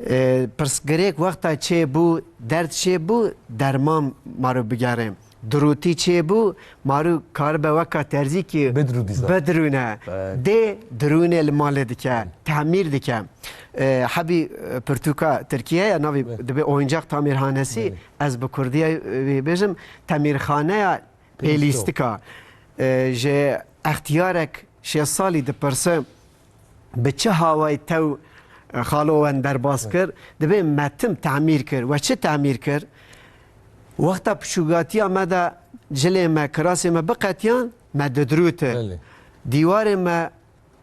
E, pirsgirêk wexta çêbû, derd çêbû, derman maro bigere. Dirûtî çêbû, marû karibe weka terzîkî Bidrû dîsa. bidrûne. Evet. Dê dirûnê li malê dike, temîr dike. E, hebî, e, pirtûka Tirkî ye, navê Evet. dibê oyuncak tamirhanesi, Evet. ez bi kurdî, e, bêjim, temirxaneya Pêlîstok. pêlîstika. E, ji extiyarek şêst salî dipirse, bi çi hawayî tew, e, xalo wen derbas kir? Dibê me tim temîr kir. We çi temîr kir? Wexta piçûgatiya me de cilê me, kirasê me biqetiyan, me didirûti. Belê. Dîwarê me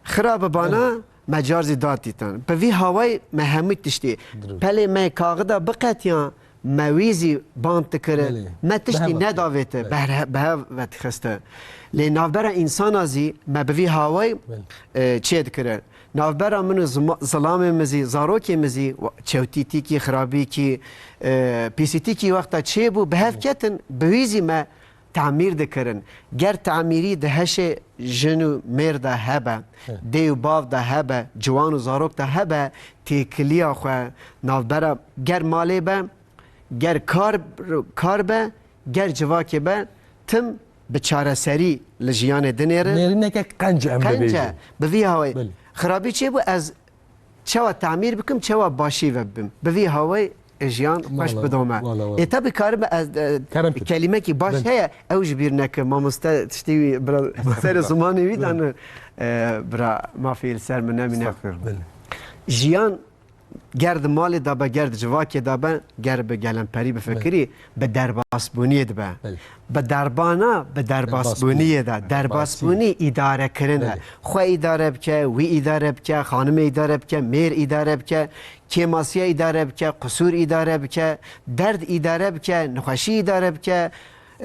xira bibana, Belê. me car zî datîtan. Bi vî hawayî me hemû tiştî. Dirût. Pelê me kaxida biqetiyan, me wî zî band dikiri. Belê. Me tiştî Bi hev nedavêti, Belê. bi her-, bi hev vedixiste. Lê navbera însana zî me bi vî hawayî, Belê. e, çê dikiri. Navbera min û zima-, zilamê min zî, zarokê min zî, wa-, çewtîtîkî, xirabîkî, e, pîsîtîkî wexta çêbû, bi hev Belê. ketin, bi wî zî me tamîr dikirin. Ger tamîrî di heşê jin û mêr de hebe, He. dê û bav de hebe, ciwan û zarok de hebe, têkiliya xwe navbera ger malê be, ger kar, kar be, ger civakê be, tim bi çareserî li jiyanê dinêrin. Nêrîneke qenc em Qenc e. bibêjin. Bi vî hawayî. Belê. Xirabî çêbû, ez çawa tamîr bikim, çawa başî ve bibim. Bi vî hawayî e, jiyan xweş Wala, bidome. wala, wala. Ê, tabi karim ez, e, Kerem kir. kelimekî baş Belê. heye, ew ji bîr neke. Mamoste tiştî wî bira serê zimanê wî Belê. dane, e, bira mafî li ser min nemîne. Estexfirullah. Belê. Jiyan ger di malê de be, ger di civakê de be, ger bi gelemperî bifikirî, Belê. bi derbasbûniyê dibe. Belê. Bi derbana, bi derbasbûniyê de. Derbasbûnî. Derbasbûnî îdare kirine. Belê. Xwe îdare bike, wî îdare bike, xanimê îdare bike, mêr îdare bike, kêmasiya îdare bike, qisûr îdare bike, derd îdare bike, nexweşî îdare bike,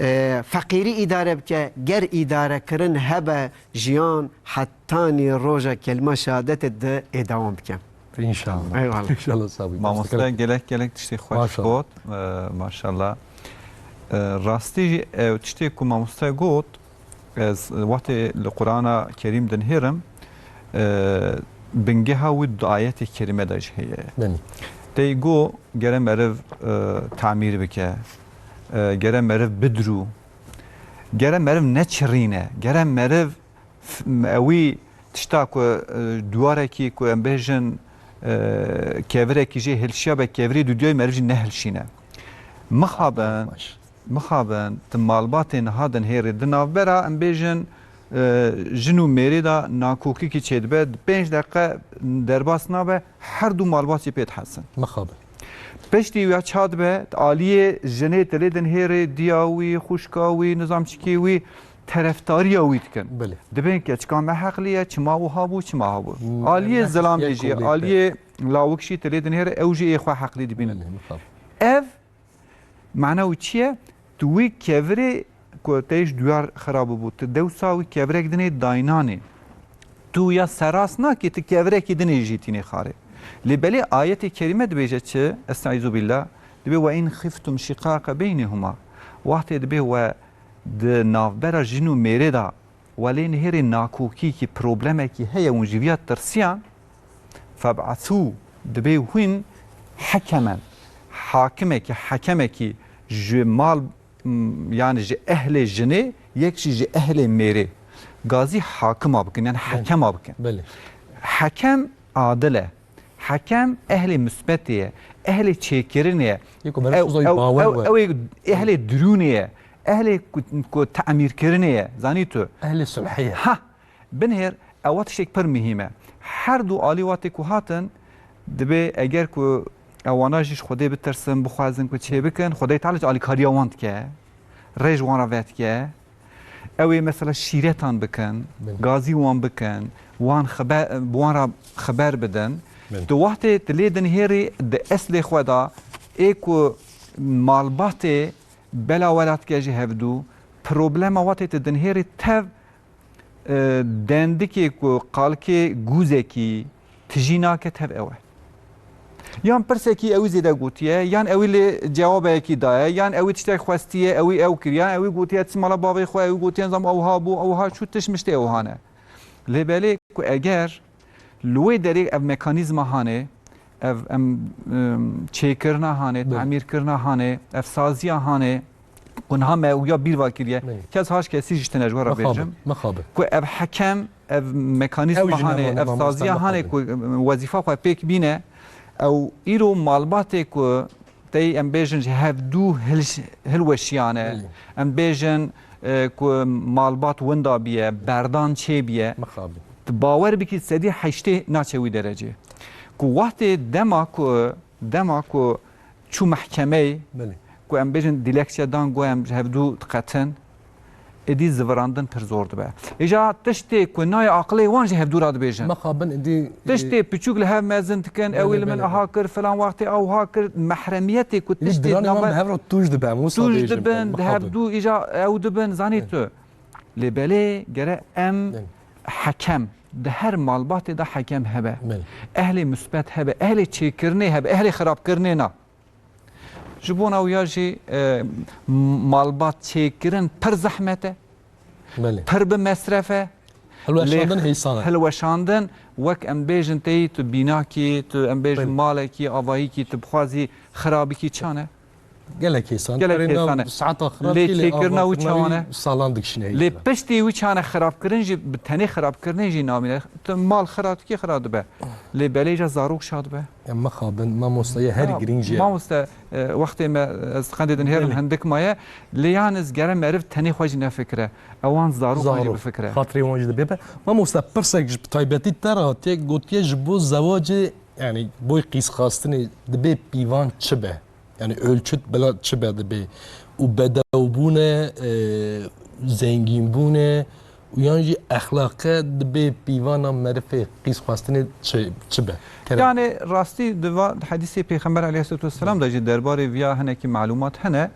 e, feqîrî îdare bike. Ger îdare kirin hebe, jiyan hetanî roja kelîma şehadetê di ê dewam bike. İnşallah. Eyvallah. İnşallah sabî. Mamoste gelek gelek tiştê xweş Maşallah. got. Ee, maşallah. Ee, rastî jî ew tiştê ku mamoste got, ez wextê li Qur'ana Kerîm dinihêrim, ee, bingeha wî di ayetê kerîme de jî heye. Belê. Tey go gere meriv, ee, tamîr bike, ee, gere meriv bidrû, gere meriv neçirîne, gere meriv F-, ewî tişta ku, e, duwarekî ku em bêjin, e, kevirekî jê hilşiya be, kevirê dudiyayî meriv jî nehilşîne. Mixabin, Baş. mixabin, tu malbatê niha dinhêrê di navbera, em bêjin, e, jin û mêrê de nakokîkî çêdibe, di pênc deqe derbas nabe, her du malbat jî pê dihesin. Mixabin. Piştî ya çadibe, aliyê jinê tu lê dinhêrê, diya wî, xwişka wî, nizam çikê wî, terefdariya wî dikin. Belê. Dibên keçika me heqlî ye, çima wiha bû, çima ha bû. Hmm, Aliyê em zilam nehtistiye jî, kolê te. aliyê lawik jî tu lê dinhêrê, ew jî ê xwe heqlî dibînin. Belê, mixabin. Ev mana wî çi ye? Tu wî kevirê ku te ji duyar xirab bû, tu dewsa wî kevirek dinê daynanê. Tu ya seras nakî, tu kevirekî dinê jî tînê xarê. Lê belê ayetê kerîme dibêje çi? Estaizu billah. Dibê, "Ve in xiftum şiqaqe beynehuma." Wextê dibê we di navbera jin û mêrê de we lê nihêrê nakokîkî, problemekî heye, hûn ji viya tirsiyan, "Feb'asû", dibê hûn hekemen, hakimekî, hekemekî ji mal, m, yani ji ehlê jinê, yek jî ji ehlê mêrê. Gazî hakima bikin, yani Belê. hekema bikin. Belê. Hekem adil e. Hekem ehlê musbetê ye, ehlê çêkirinê ye. Yê ku meriv Ew, soza wî ew, bawer ew, we. ew ê ehlê dirûnê ye, ehlê ku, ku temîrkirinê ye. Zanî tu? Ehlê sulhê ye. Ha, binêr, ewa tiştek pir muhîm e. Her du alî wextê ku hatin, dibê eger ku ewana jî ji Xwedê bitirsin, bixwazin ku çê bikin, Xwedê Teala jî alîkariya wan dike, rê ji wan re vedike. ew ê mesela şîretan bikin, Belê. gazî wan bikin, wan xeber, bi wan re xeber bidin. Belê. Tu wextê tu lê dinhêrî di eslê xwe de ê ku malbatê bela welatke ji hevdû, problema wextê tu dinhêrî tev, e, dendikê ku qalkê gûzekî tijî nake tev ew e. Yan pirsekî ewî zêde gotiye, yan ewî lê cewabeyekî daye, yan ewî tiştek xwestiye, ewî ew kiriye, yan ewî gotiye çi mala bavê xwe, ewî gotiye zam ew ha bû, ew ha çû, tişt miştê ew hane. Lê belê ku eger li wê derê ev mekanîzma hane, ev em, em, çêkirina hane, Belê. tamîrkirina hane, ev saziya hane, ku niha me wiya bîr va kiriye. Belê. Kes haş kesî ji tine ji we re Mexabin, bêjim. mexabin. Ku ev hekem, ev Ew mekanîzma jî hane, nema ev mamosta saziya hane mexabin. ku, em, wezîfa xwe pêk bîne, ew îro malbatê ku tey em bêjin ji hevdû hil-, hilweşiyane, Belê. em bêjin, e, ku malbat winda biye, berdan çêbiye. Mexabin. Tu bawer bikî sedî heştê naçe wî derecê. Ku wextê dema ku, dema ku çû mehkemeyê, Belê. ku em bêjin dilekçe dan, ku em ji hevdû diqetin, êdî zivirandin pir zor dibe. Îja tiştê ku nayê aqilê wan ji hevdû re dibêjin. Mexabin êdî, Tiştê e, piçûk li hev mezin dikin, Belê, ewî li min belê, aha belê. kir, filan wextê ew ha kir, mehremiyetê ku Êdî tiştê diranê wan navber bi hevro tûj dibe, Musa tûj bêjin, dibin, di mexabin. hevdû îja ew dibin, zanî Belê. tu. Lê belê gere em Belê. hekem, di her malbatê de hekem hebe. Belê. Ehlê musbet hebe, ehlê çêkirinê hebe, ehlê xirabkirinê na. Ji bona wiya jî, e, m-, malbat çêkirin pir zehmet e, Belê. pir bi mesref e. Hilweşandin Lê hêsan e. hilweşandin, wek em bêjin teyî tu bînakî, tu em bêjin Belê. malekî, avayîkî, tu bixwazî xirabikî çan e. Gelek hêsan. Gelek Erê nav hêsan e. saeta xirab Lê kî, lê çêkirina wî avakirina çawan wî e? salan dikişîne Lê hêsan. piştî wî çawan e xirabkirin jî, bi tenê xirabkirinê jî namîne. Tu mal xirab dikî, xirab dibe. Lê belê îja zarok şa dibe. Em mixabin, mamosta ye herî Ya, girîng jî ye. mamoste, e, wextê me, ez qendê dinhêrim Belê. hindik maye. Lê yan ez gere meriv tenê xwe jî nefikire. Ewan zarok jî Zarok. bifikire. Xatirê wan jî dibê be. Mamosta, pirsek ji taybetî te re hatiye, gotiye ji bo zewacê, yani boy qîzxastinê dibê pîvan çi be? Yani ölçüt bila çi be dibê? Û bedewbûn e, e, zengînbûn e û yan jî exlaqe dibê pîvana merifê qîzxwestinê çi, çi be? Kerem. Yani rastî di va, di hedîsê Pêxember aleyhissalatu vesselam de jî derbarê viya hinekî malûmat hene.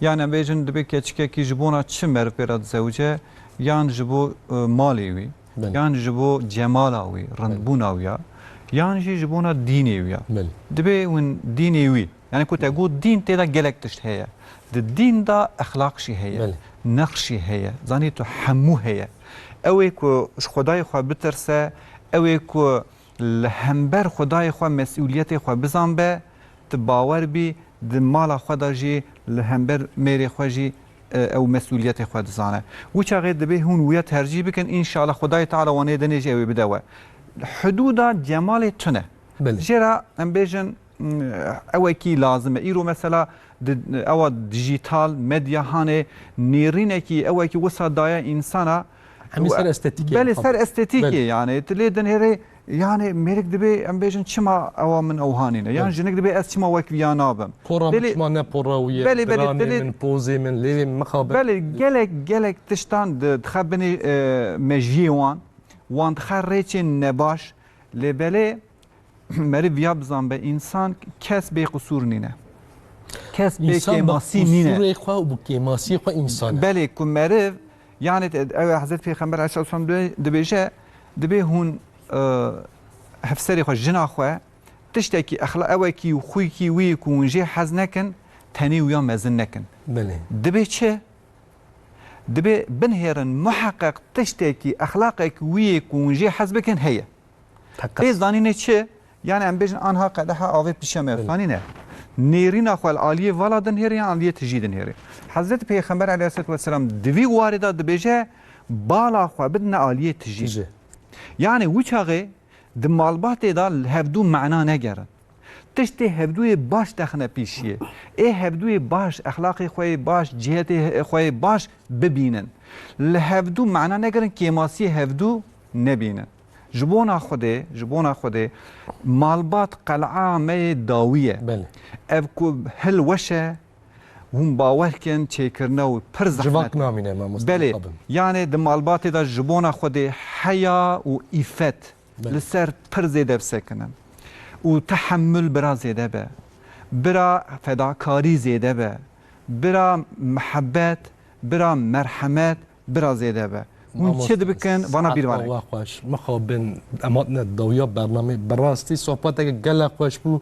Yani em bêjin dibê keçikekî ji bona çi meriv pê re dizewice, yan ji bo, e, malê wî, Belê. yan ji bo cemala wî, rindbûna wî ya, yan jî ji bona dînê wî ya. Belê. Dibê hûn dînê wî, yani ku te got dîn, tê de gelek tişt heye. Di dîn de exlaq jî heye, Belê. nirx jî heye. Zanî tu hemû heye. Ew ê ku ji Xwedayê xwe bitirse, ew ê ku li hember Xwedayê xwe mesûliyetê xwe bizanbe, tu bawer bî di mala xwe de jî li hember mêrê xwe jî, e, ew mesûliyetê xwe dizane. Wî çaxê dibê hûn wiya tercîh bikin, înşallah Xwedayê Teala wan ê dinê jî ew ê bide we. Hidûda cemalê tune. Belê. Jê re em bêjin, m, ewekî lazim e. Îro mesela di, ewa dijîtal, medya hanê nêrînekî ewekî wisa daye însana. Hemî ser estetîkê Belê, yapar. ser estetîkê Belê. yani. Tu lê dinhêrê, yani mêrik dibê, em bêjin, çima ewa min ew hanîne? Yan Belê. jinik dibê, ez çima wek viya nabim? Pora min Belê, çima ne pora wî ye? belê, belê, Diranê belê. min, pozê min, lêvê min mixabin. Belê, gelek, gelek tiştan di, dixe binê, e, mejiyê wan. Wan dixe rêçên nebaş. Lê belê, meriv viya bizanbe, însan kes bê qisûr nîne. Kes bê Însan bi kêmasî nîne. qisûrê xwe û bi kêmasiyê xwe însan e. Belê ku meriv, yani te-, ew Hezret Pêxember aleyhisselam dibê-, dibêje, dibê hûn, e, hevserê xwe, jina xwe, tiştekî exla-, ewekî û xwîkî wî ku hûn jê hez nekin, tenê wîya mezin nekin. Belê. Dibê çi? Dibê binhêrin muheqeq tiştekî, exlaqek wî yê ku hûn jê hez bikin heye. Teqet. Pê zanînê çi? Yani em bêjin anha qedeha avê pişe me Evet. zanîne. Nêrîna xwe li aliyê vala dinhêrê yan aliyê tijî dinhêrê. Hezretî Pêxember aleyhissalatu vesselam di vî warê de dibêje bala xwe bidine aliyê tijî. Tijî. Yani wî çaxê di malbatê de li hevdû mana negerin. Tiştê hevdûyê baş dexine pîşiyê. Ê hevdûyê baş, exlaqê xwe yê baş, cihetê xwe yê baş bibînin. Li hevdû mana negerin, kêmasiyê hevdû nebînin. Ji bona Xwedê, ji bona Xwedê, malbat qel'a me yê dawî ye. Belê. Ev ku hil weş e, Hûn bawer kin çêkirine û pir zehmet. Civak namîne mamoste. Belê, mixabin. Yanê di malbatê de ji bona Xwedê heya û îfet Belê. Li ser pir zêde bisekinin. Û tehemul bira zêde be. Bira fedakarî zêde be. Bira mihebet, bira merhemet, bira zêde be. Hûn çi dibikin, vana bîr vane. Mamoste, saet xweş. Mixabin, em hatine dawiya bernamê. Bi rastî sohbeteke gelek xweş bû.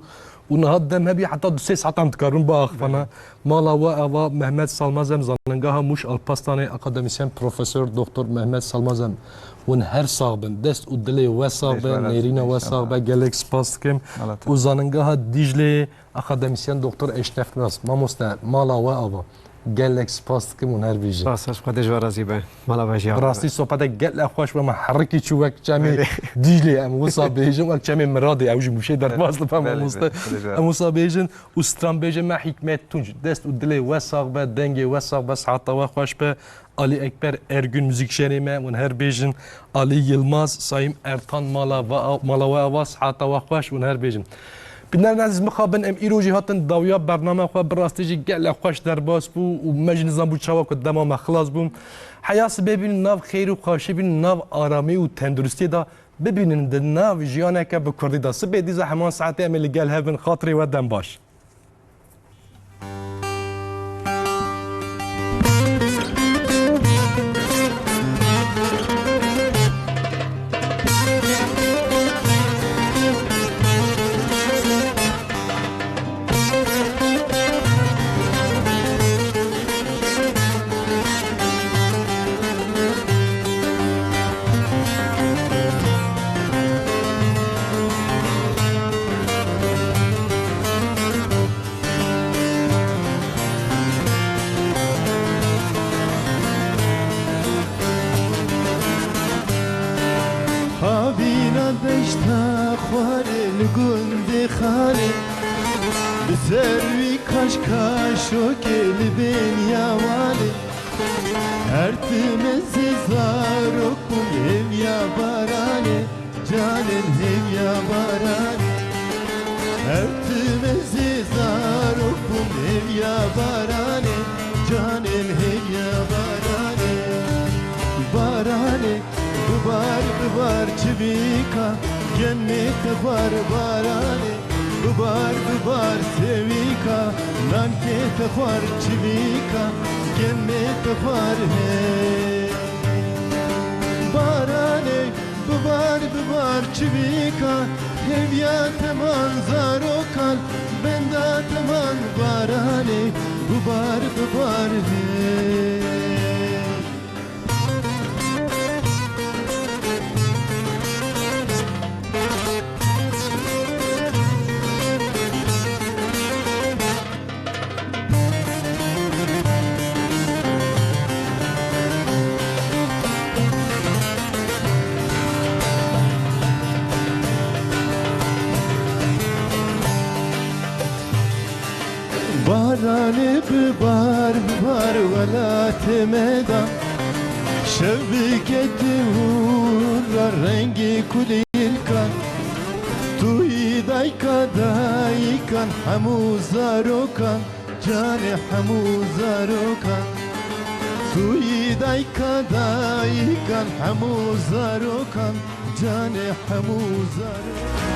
Û niha dem hebî heta du sê saetan dikarin biaxivana. Belê. Mala we ava Mehmet Salmazem, Zanîngeha Mûş Alparslanê, akademîsyen profesor doktor Mehmet Salmazem. Hûn her sax bin. Dest û dilê we sax be, nêrîna we sax be. Gelek spas dikim. Û Zanîngeha Dîclê, akademîsyen doktor Eşref Nas. Mamoste, mala we ava. Gelek spas dikim, hûn her bijin. Spas, Xwedê ji we razî be. Mala we jî ava. Bi rastî sohbetek gelek xweş bû, me herikî çû wek çemê Dîclê, em wisa bêjin, wek çemê Miradê, ew ji Mûşê derbas dibe, mamoste. Belê, belê, Xwedê ji we razî be. Em wisa bêjin û stranbêjê me Hîkmet Tunç. Dest û dilê we sax be, dengê we sax be, siheta we xweş be. Alî Ekber Ergün, muzîkjenê me, hûn her bêjin. Alî Yilmaz, Sayîm Ertan, mala we, mala we ava, siheta we xweş, hûn her bêjin. Bînerên ezîz, mixabin em îro jî hatin dawiya bername xwe, bi rastî jî gelek xweş derbas bû û me jî nizanbû çawa ku dema me xilas bû. Heya sibê bînin nav xêr û xweşî, bînin nav aramî û tenduristiyê de, bibînin di nav jiyaneke bi kurdî de. Sibê dîsa heman saetê em ê li gel hev bin, xatirê we dem baş. Havîna deşta xwarê li gundê Xalê, bi ser wî kaş kaşokê li bêniya Walê. Her tim ez ê zarok bûm hêviya baranê, canên hêviya baranê. Her tim ez ê zarok bûm hêviya baranê, canên hêviya baranê. Baranê, bibar, bibar çivîka, genmê te xwar baranê. Bibar, bibar sêwîka, nankê te xwar çivîka, genmê te xwar hey. Baranê, bibar, bibar çivîka, hêviya te man zarokan, benda te man baranê, bibar, bibar hey. Baranê bibar, bibar welatê me de. Şev bike tu hûra rengê kulîlkan. Tu yî dayka dayikan hemû zarokan, canê hemû zarokan. Tu yî dayka dayikan hemû zarokan, canê hemû zarokan.